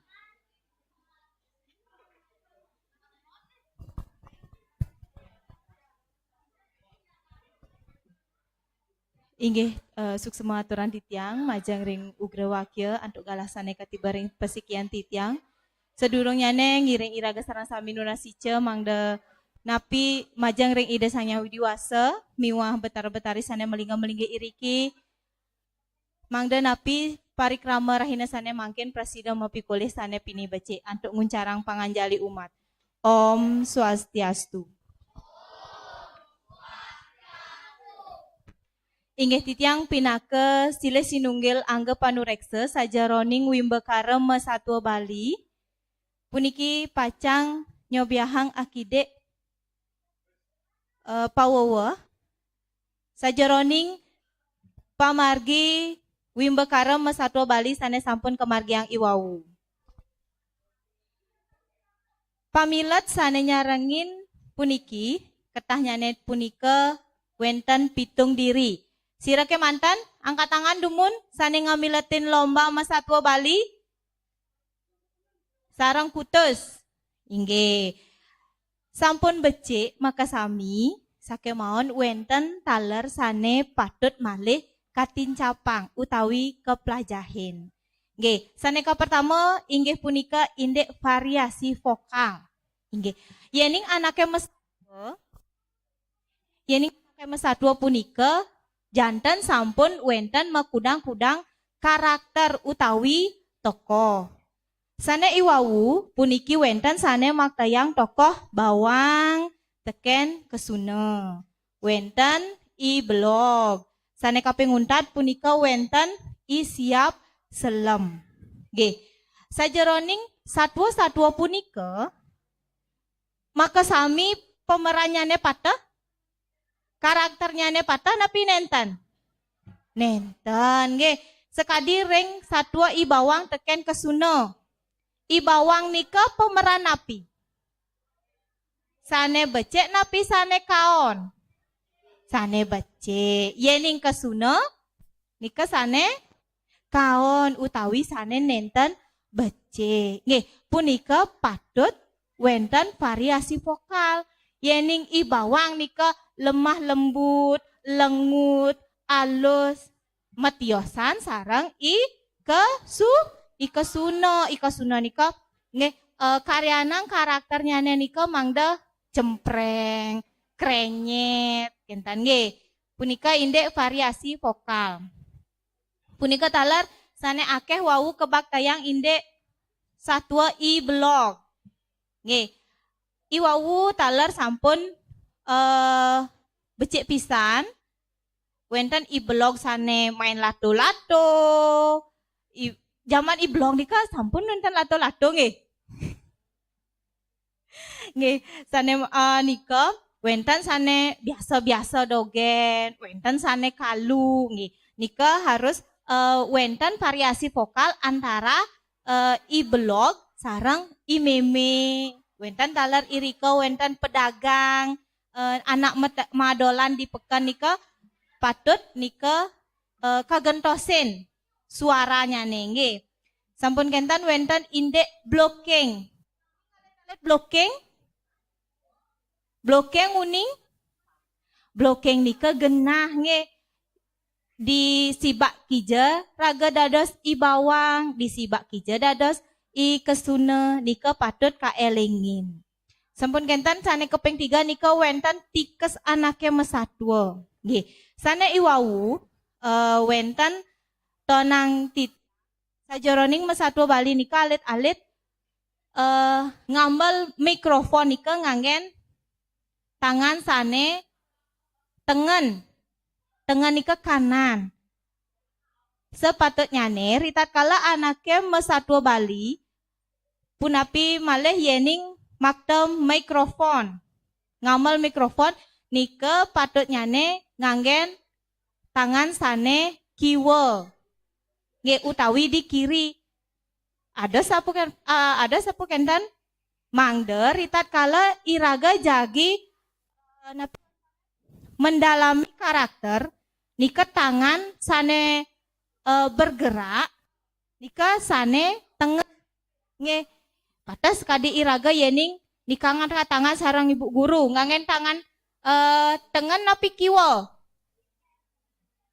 Inggih, eh, suksma aturan titiang, majeng ring Ugra Wakya antuk galah sane katiba ring pasikian titiang. Sadurungnyane ngiring iraga sareng sami nunas ica mangda napi majeng ring Ida Sang Hyang Widi Wasa miwah Betara Betari sane malingga-malingga iriki, mangda napi parikrama rahina sane mangkin prasida mapikolih sane pinih becik antuk nguncarang panganjali umat. Om Swastiastu. Inggih titiang pinaka silih sinunggil angga panureksa sajeroning Wimbakara Masatwa Bali, puniki pacang nyobiahang akidik, eh, paweweh sajeroning pamargi Wimbakara Masatwa Bali sane sampun kamargiang iwau. Pamilet sane nyarengin puniki, ketahnyane punika wenten pitung diri. Sira kemanten, angkat tangan dumun sane ngamiletin lomba Masatwa Bali? Sareng kutus. Inggih. Sampun becik makasami, sakemawon wenten taler sane patut malih katincapang utawi kaplajahin. Nggih, sane kapertama inggih punika indik variasi vokal. Inggih. Yening anake mesatua, yening anake mesatua punika janten sampun wenten makudang-kudang karakter utawi tokoh. Sane iwau puniki wenten sane maktayang tokoh bawang teken kesuna. Wenten I Belog. Sane kaping untat punika wenten I Siap Selem. Nggih. Sajeroning satua-satua punika makasami pemerannyane pateh, karakternyane pateh napi nenten? Nenten, nggih. Sekadi ring satua I Bawang teken kesuna. I Bawang nika pemeran napi? Sane becik napi sane kaon? Sane becik. Yening kesuna nika sane kaon utawi sane nenten becik. Nggih, punika patut wenten variasi vokal. Yening I Bawang nika lemah lembut, lengut, alus, matiosan sareng I Kesu, I Kesuna, I Kesuna nika nggih, eh, karyanang karakternyane nika mangda cempreng, krenyet, kenten nggih. Punika indik variasi vokal. Punika taler sane akeh wau kabaktayang indik satua I Belog. Nggih. I wau taler sampun, eh, becik pisan. Wenten I Belog sane main lato-lato. I, jaman I Belog nika sampun wenten lato-lato nggih. Nggih, sane, eh, nika wenten sane biasa-biasa dogen, wenten sane kalu nggih. Nika harus, eh, wenten variasi vokal antara, eh, I Belog sareng I Meme. Wenten taler irika wenten pedagang, eh, anak mete-, madolan di peken nika patut nika, eh, kagentosin suaranyane nggih. Sampun kenten wenten indik bloking. Bloking? Bloking uning? Bloking nika genah nggih. Disibak kija raga dados I Bawang, disibak kija dados I Kesuna, nika patut kaelingin. Sampun kenten sane kaping tiga nika wenten tikes anake masatua. Nggih, sane iwau, eh, wenten tonang tit-, sajeroning masatua Bali nika alit-alit, eh, ngamel mikrofon nika nganggen tangan sane tengen. Tengen nika kanan. Sapatutnyane ritatkala anake masatua Bali, punapi malih yening makta mikrofon. Ngamel mikrofon nika patutnyane nganggen tangan sane kiwa. Nggih, utawi di kiri. Ada sapu ken-, ah, ada sapu kenten mangda ritatkala iraga jagi, eh, nap-, mendalami karakter nika tangan sane, eh, bergerak nika sane tengen nggih. Pateh sakadi iraga yening nikang tangan sareng Ibu Guru, nganggen tangan, eh, tengen napi kiwa?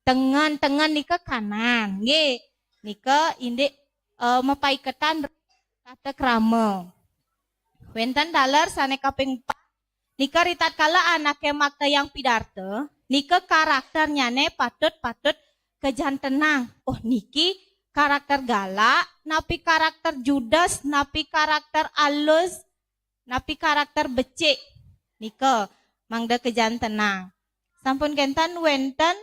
Tengen, tengen nika kanan nggih. Nika indik, eh, mapaiketan tata krama. Wenten taler sane kaping empat. Nika ritatkala anake maktayang pidarta, nika karakternyane patut-patut kajantenang. Oh, niki karakter galak, napi karakter judes, napi karakter alus, napi karakter becik. Nika mangda kajantenang. Sampun kenten wenten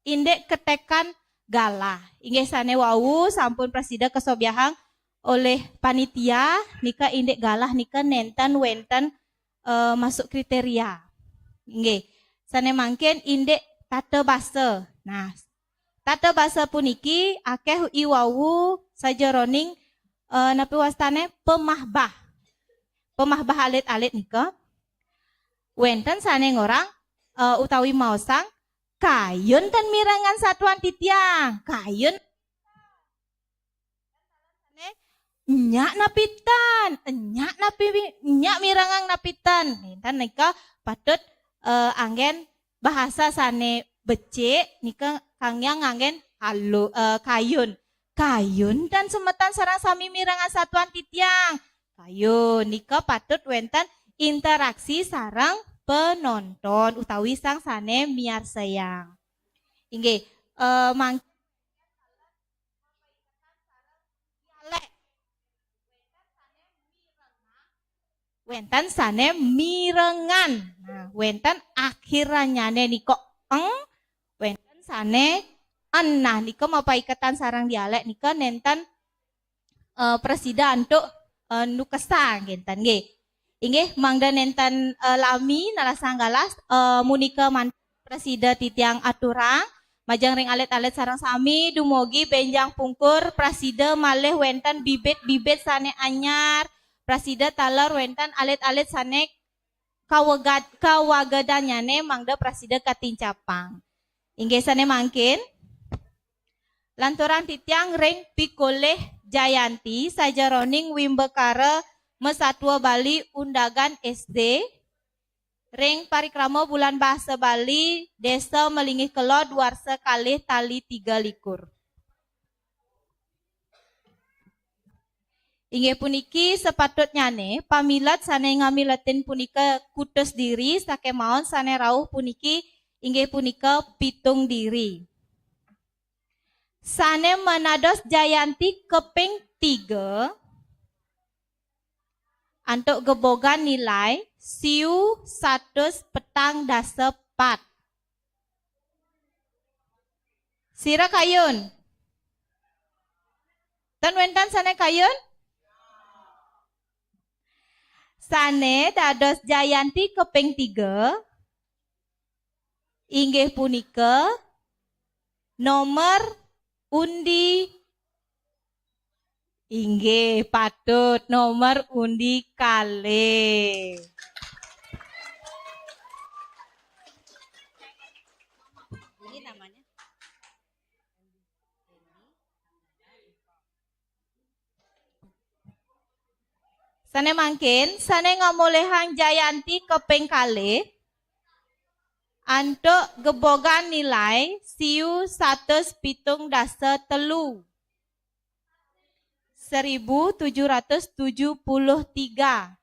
indik ketekan galah. Inggih sane wau sampun prasida kasobiahang olih panitia, nika indik galah nika nenten wenten, eh, masuk kriteria. Nggih. Sane mangkin indik tata basa. Nah, tata basa puniki akeh iwau sajeroning, eh, napi wastane pemahbah. Pemahbah alit-alit nika wenten sane ngorang, eh, utawi maosang, "Kayun ten mirengang satuan titiang, kayun." Nyak napi ten, nyak napi wi-, nyak mirengang napi ten. Nenten nika patut, eh, anggen bahasa sane becik nika kangge nganggen halu, eh, kayun. Kayun tan semeton sareng sami mirengang satuan titiang. Kayun nika patut wenten interaksi sareng penonton utawi sang sane miarsayang. Inggih, eh, mangkin dialek. Wenten sane mirengan. Nah, wenten akhirannyane nika eng, wenten sane en. Nah, nika mapaiketan sareng dialek nika nenten, eh, prasida antuk, eh, nukesang kenten nggih. Inggih, mangda nenten, eh, lami nelasang galah, eh, munika man-, prasida titiang aturang majeng ring alit-alit sareng sami, dumugi benjang pungkur prasida malih wenten bibit-bibit sane anyar, prasida taler wenten alit-alit sane kawegad-, kawagedannyane mangda prasida katincapang. Inggih sane mangkin, lanturang titiang ring pikolih Jayanti sajeroning Wimbakara Masatua Bali Undagan S D, ring parikrama Bulan Bahasa Bali, Desa Melinggih Kelod, warsa kalih tali tiga likur. Inggih puniki sapatutnyane pamilet sane ngamiletin punika kutus diri, sakemaon sane rauh puniki inggih punika pitung diri. Sane manados Jayanti kaping tiga antuk gebogan nilai siu satus petang dasa pat. Sira kayun? Ten wenten sane kayun? Sane dados Jayanti kaping tiga inggih punika nomor undi, inggih patut, nomor undi kalih. Ini namanya. Sane mangkin, sane ngamolihang Jayanti kaping kalih antuk gebogan nilai siu satus pitung dasa telu, seribu tujuh ratus tujuh puluh tiga.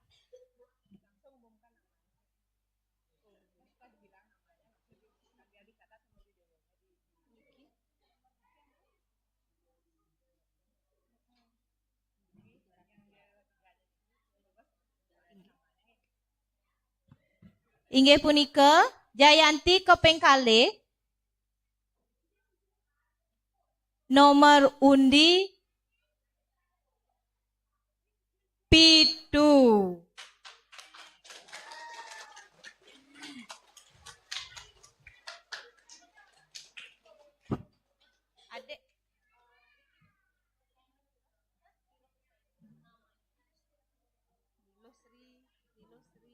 Inggih punika Jayanti kaping kalih, nomor undi pitu. Adik. Nilo Sri, Nilo Sri.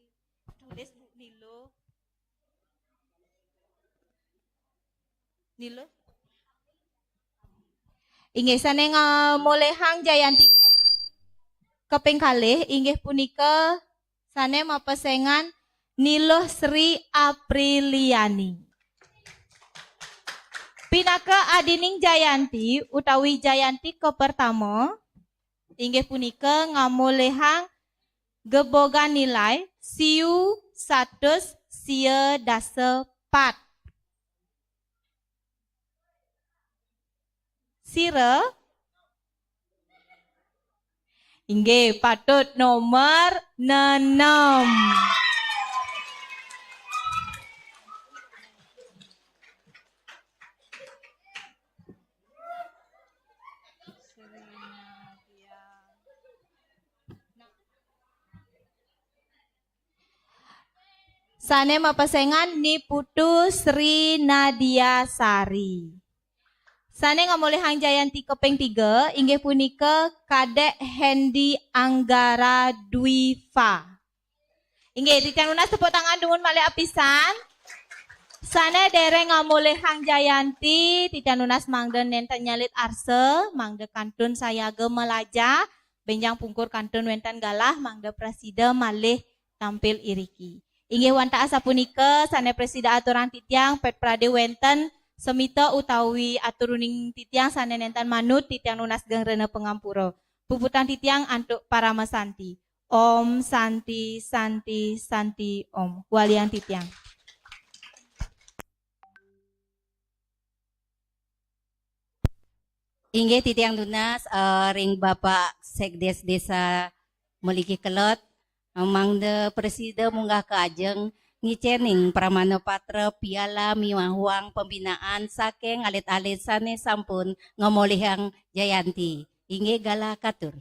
Tulis, Bu, Nilo. Nilo. Inggih, sane ngamolihang Jayanti ke-, kaping kalih inggih punika sane mapesengan Nilo Sri Apriliani. Pinaka adining Jayanti utawi Jayanti kapertama, inggih punika ngamolihang gebogan nilai siu satus sia dasa pat. Sira? Inggih, patut nomor nenem. Sane mapesengan Ni Putu Sri Nadia Sari. Sane ngamolihang Jayanti kaping tiga inggih punika Kadek Hendy Anggara Dwifa. Inggih, titiang nunas tepuk tangan dumun malih apisan. Sane dereng ngamolihang Jayanti, titiang nunas mangda nenten nyalit arsa, mangda kantun sayaga malajah, benjang pungkur kantun wenten galah, mangda prasida malih tampil iriki. Inggih wantah asapunika sane prasida aturang titiang, pet prade wenten Semita utawi aturuning titiang sane nenten manut, titiang nunas geng rena pangampura. Puputang titiang antuk parama santi. Om Santi, Santi, Santi, Om. Waliang titiang. Inggih titiang nunas, eh, ring Bapak Sekdes Desa Meliki Kelod, eh, mangda prasida munggah ka ajeng ngicening pramana patra piala miwah uang pembinaan saking alit-alit sane sampun ngamolihang jayanti. Inggih galah katur.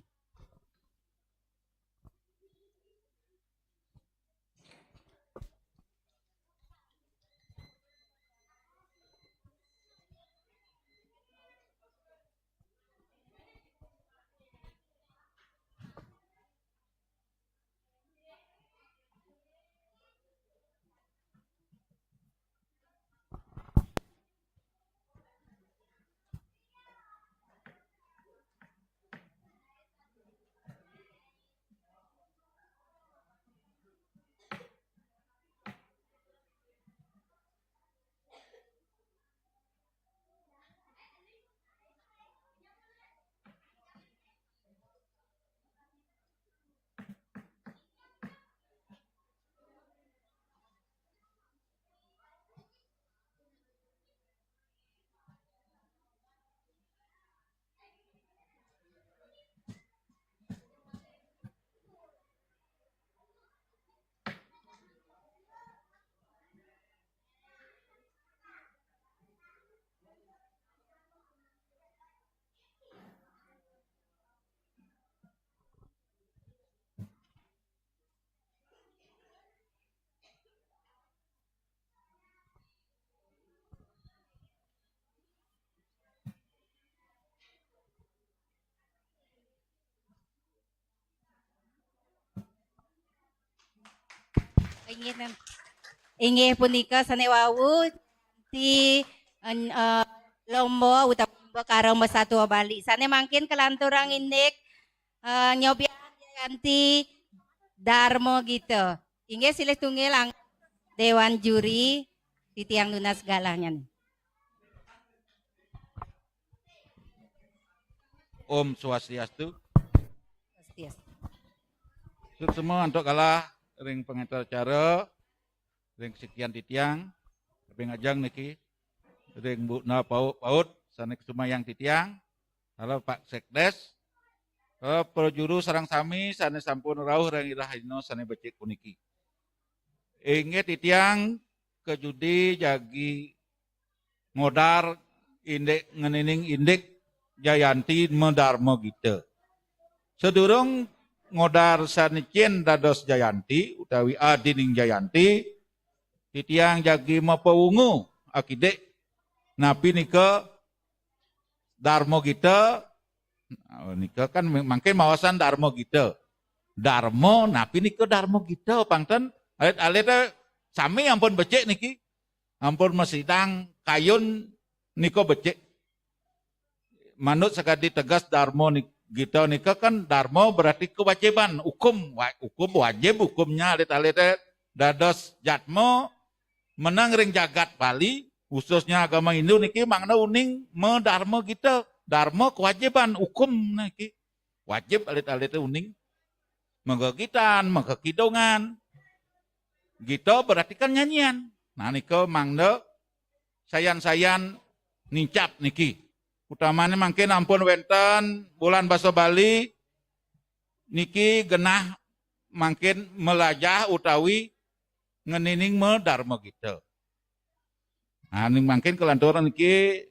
Inggih, mem-, inggih punika sane wau ti, en-, eh, lomba utawi lomba karang masatua Bali. Sane mangkin kalanturang indik, eh, nyobiahang jayanti Darma Gita. Inggih silih tunggil ang-, Dewan Juri titiang nunas galah nyan. Om Swastiastu. Swastiastu. Suksma antuk galah ring pangenter acara, ring sikian titiang, ring ajeng niki, ring Bu Na Paut, Paut, sane kusumayang titiang, halo Pak Sekdes, halo prajuru sareng sami sane sampun rauh ring irah dina sane becik puniki. Inggih titiang kajudi jagi ngodar indik ngenening indik jayanti madarma gita. Sadurung ngodar sane cen dados jayanti utawi adining jayanti, titiang jagi mapawungu akidik napi nika darma gita. Nah, nika kan mangkin maosang darma gita. Darma, napi nika darma gita? Pang ten alit-alite sami ampun becik niki. Ampun masidang kayun nika becik. Manut sakadi teges darma ni-, gita nika kan darma berarti kewajiban, hukum, wa-, hukum wajib, hukumnya alit-alite dados jatma meneng ring jagat Bali, khususnya agama Hindu niki mangda uning madarma gita, darma kewajiban, hukum niki. Wajib alit-alite uning. Magagitan, magakidungan. Gita berarti kan nyanyian. Nah, nika mangda sayan-sayan nincap niki. Utamane mangkin ampun wenten Bulan Basa Bali niki genah mangkin melajah utawi ngenening madarma gita. Nah, ning mangkin kalanturan niki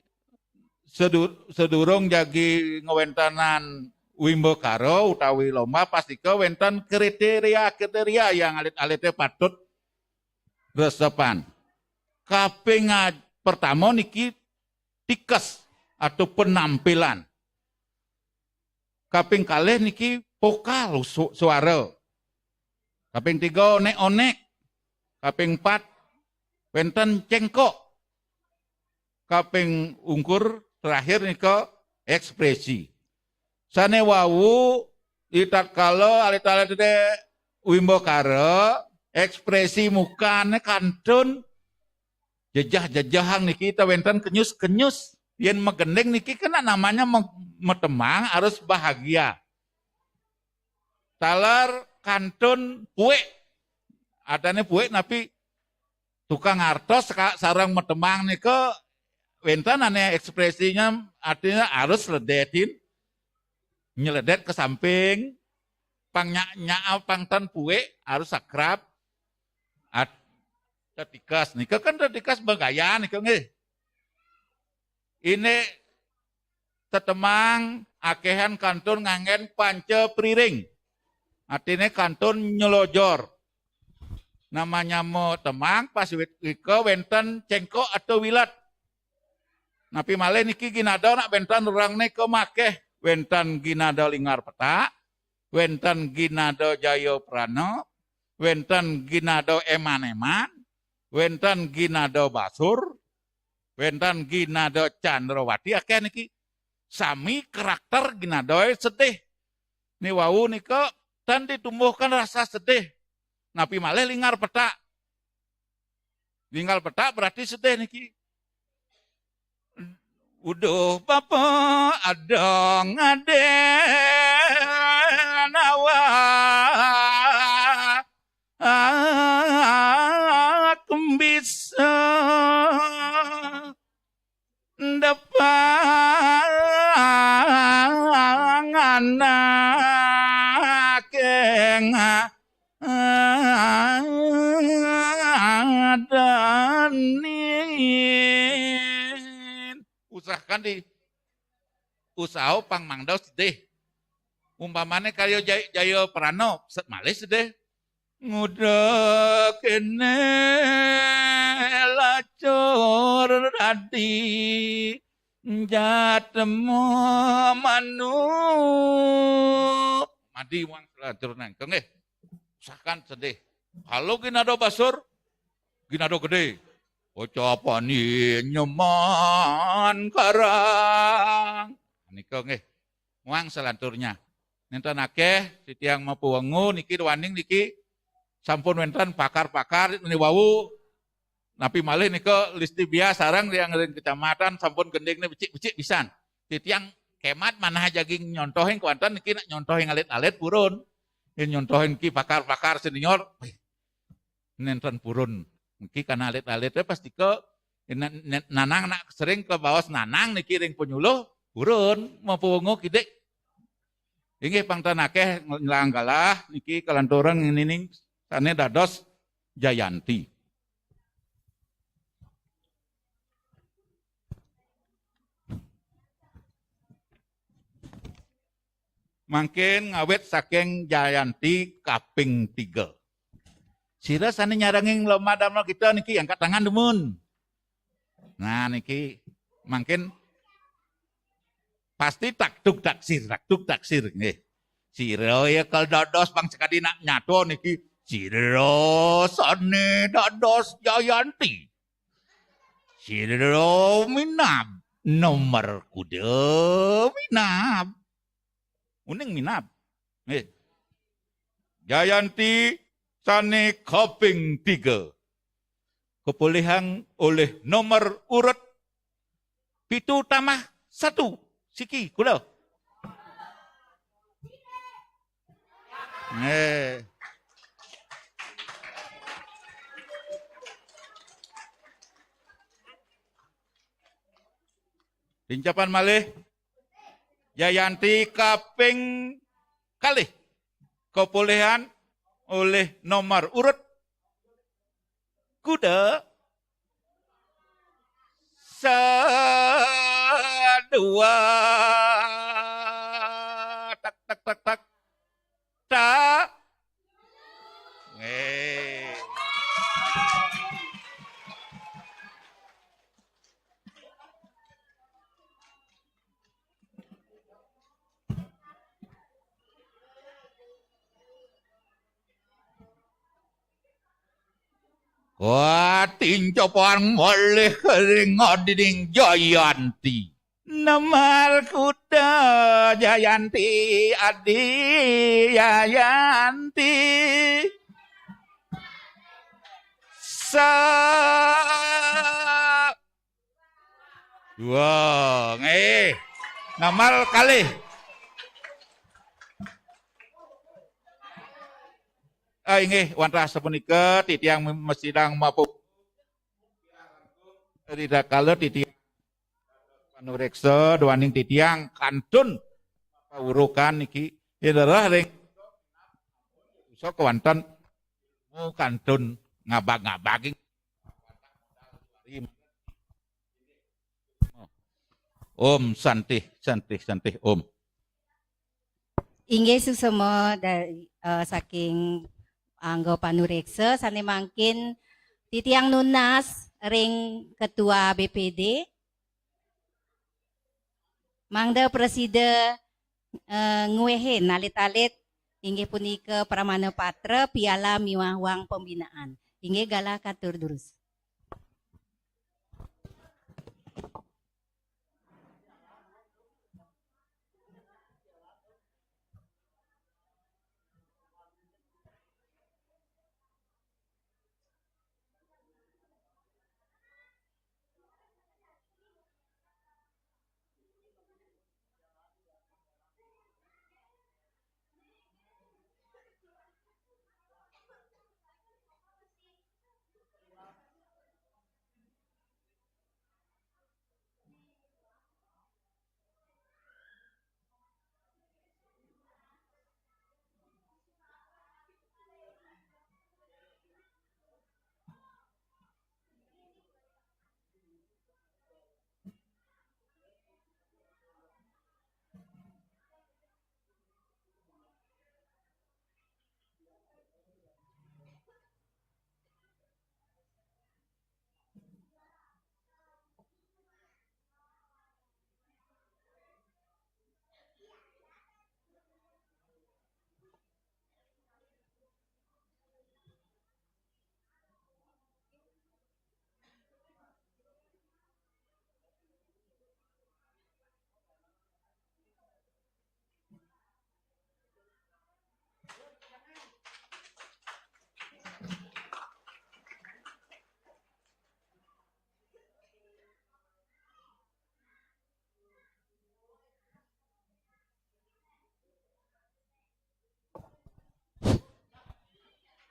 sedu-, sedurung jagi ngwentenan wimbakara utawi lomba, pastika wenten kriteria-kriteria yang alit-alite patut resepan. Kaping a-, pertama niki tikes atau penampilan. Kaping kalih niki vokal su-, suara. Kaping tiga onek-onek. Kaping empat wenten cengkok. Kaping ungkur terakhir nika ekspresi. Sane wau itatkala alit-alite wimbakara, ekspresi mukane kantun Jejeh-jejehang niki ta wénten kenyus-kenyus. Yén magending niki kena namanya me-, matemang harus bahagia. Taler kantun puik. Artine puik napi, tukang artos ka-, sareng matemang nika wénten ané ekspresinya, artinya harus ledetin, nyeledét ke samping, pang nya-, nya-, pang ten puik harus akrab. At-, tetikes. Nika kan tetikes begaya nika nggih. Ini tetemang akéhan kantun nganggén panca priring. Artine kantun nyelojor. Namanya matemang pas wit-, ika wénten cengkok atau wilet. Napi malih niki ginada nak wénten rerang nika makéh, wénten ginada Linggar Petak, wénten ginada Jaya Prana, wénten ginada Eman-Eman, wénten ginada Basur, wénten ginada Candrawati, akéh niki. Sami karakter ginadaé sedih. Ni wau nika tan ditumbuhkan rasa sedih. Napi malih Linggar Petak. Linggar Petak berarti sedih niki. Uduh bapa ada ngadén awak bisa depang anake ngadanin. Usahakan di usaha pang mangda sedih. Umpamane karya Jaya, Jaya Prana, set malih sedih. Nguda kene lacur dadi jatemu manu. Madi wang selanturna. Nggih. Usahakan sedih. Halo ginado basur, ginado gede. Ocapani nyeman karang. Nika nggih. Muang selanturnya. Nenten akeh titiang mapuwengu niki duaning niki sampun wenten pakar-pakar menika wau. Napi malih nika listi bias sareng ring, ring kecamatan sampun gendingne becik-becik pisan. Titiang kemat manah jaging nyontohin kuanten niki nak nyontohin alit-alit purun. Yen nyontohin ki pakar-pakar senior, wih, nenten purun. Niki kana alit-alit pastika nanang nak sering kabaos nanang niki ring penyuluh purun mapuwengu kidik. Inggih pang tan akeh ngelang galah niki kalanturang nining sane dados Jayanti. Mangkin ngawit saking Jayanti kaping tiga. Sira sane nyarengin lomba damel kita niki angkat tangan dumun. Nah niki mangkin pasti taktuk taksir, taktuk taksir nggih. Sira ya kal dados bang sekadi nak nyato niki. Sira sane dados Jayanti. Sira minab nomor kuda minab. Uning minab. Nggih. Jayanti sane kaping tiga. Kepulihan oleh nomor urut pitu tambah satu. Siki, kula. Nggih. Tincapan malih. Jayanti kaping kalih. Kepulihan oleh nomor urut kuda sadua. Tak, tak, tak, tak. Tak. Nggih. Wah, tincopan malih ring adining Jayanti. Nemar kuda Jayanti, adi Jayanti. Sa- Dua, nggih. Namal kalih. Ah, inggih, wantah sapunika titiang mesidang mapu-, rida kala titiang panureksa duaning titiang kantun paurukan niki hinderah ring sok kewanten mu kantun ngabag-ngabaging. Om Santih, Santih, Santih, Om. Inggih suksma dari, eh, saking angga panureksa sane mangkin titiang nunas ring Ketua B P D mangda prasida, eh, nguehin alit-alit inggih punika pramana patra, piala miwah wang pembinaan. Inggih galah katur durus.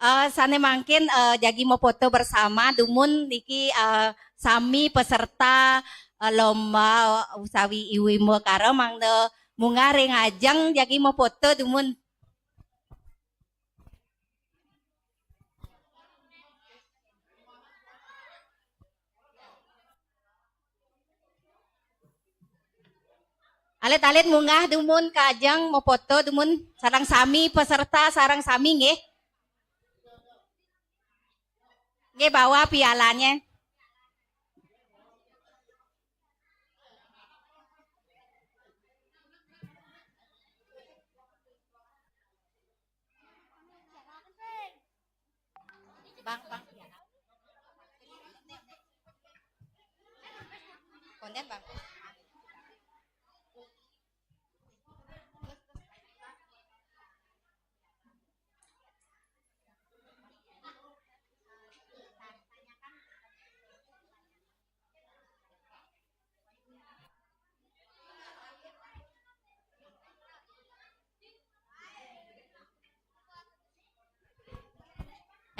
Eh, sane mangkin, eh, jagi mapoto bersama dumun niki, eh, sami peserta, eh, lomba utawi iwimba kara mangda munggah ring ajeng jagi mapoto dumun. Alit-alit munggah dumun ka ajeng mapoto dumun sareng sami peserta sareng sami nggih. Nggih, bawa pialanya. Bang, bang. Konten bang.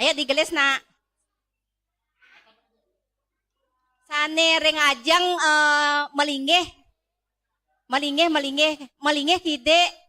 Ayo digelis, Nak. Sane ring ajeng, eh, malinggih. Malinggih, malinggih, malinggih kidik.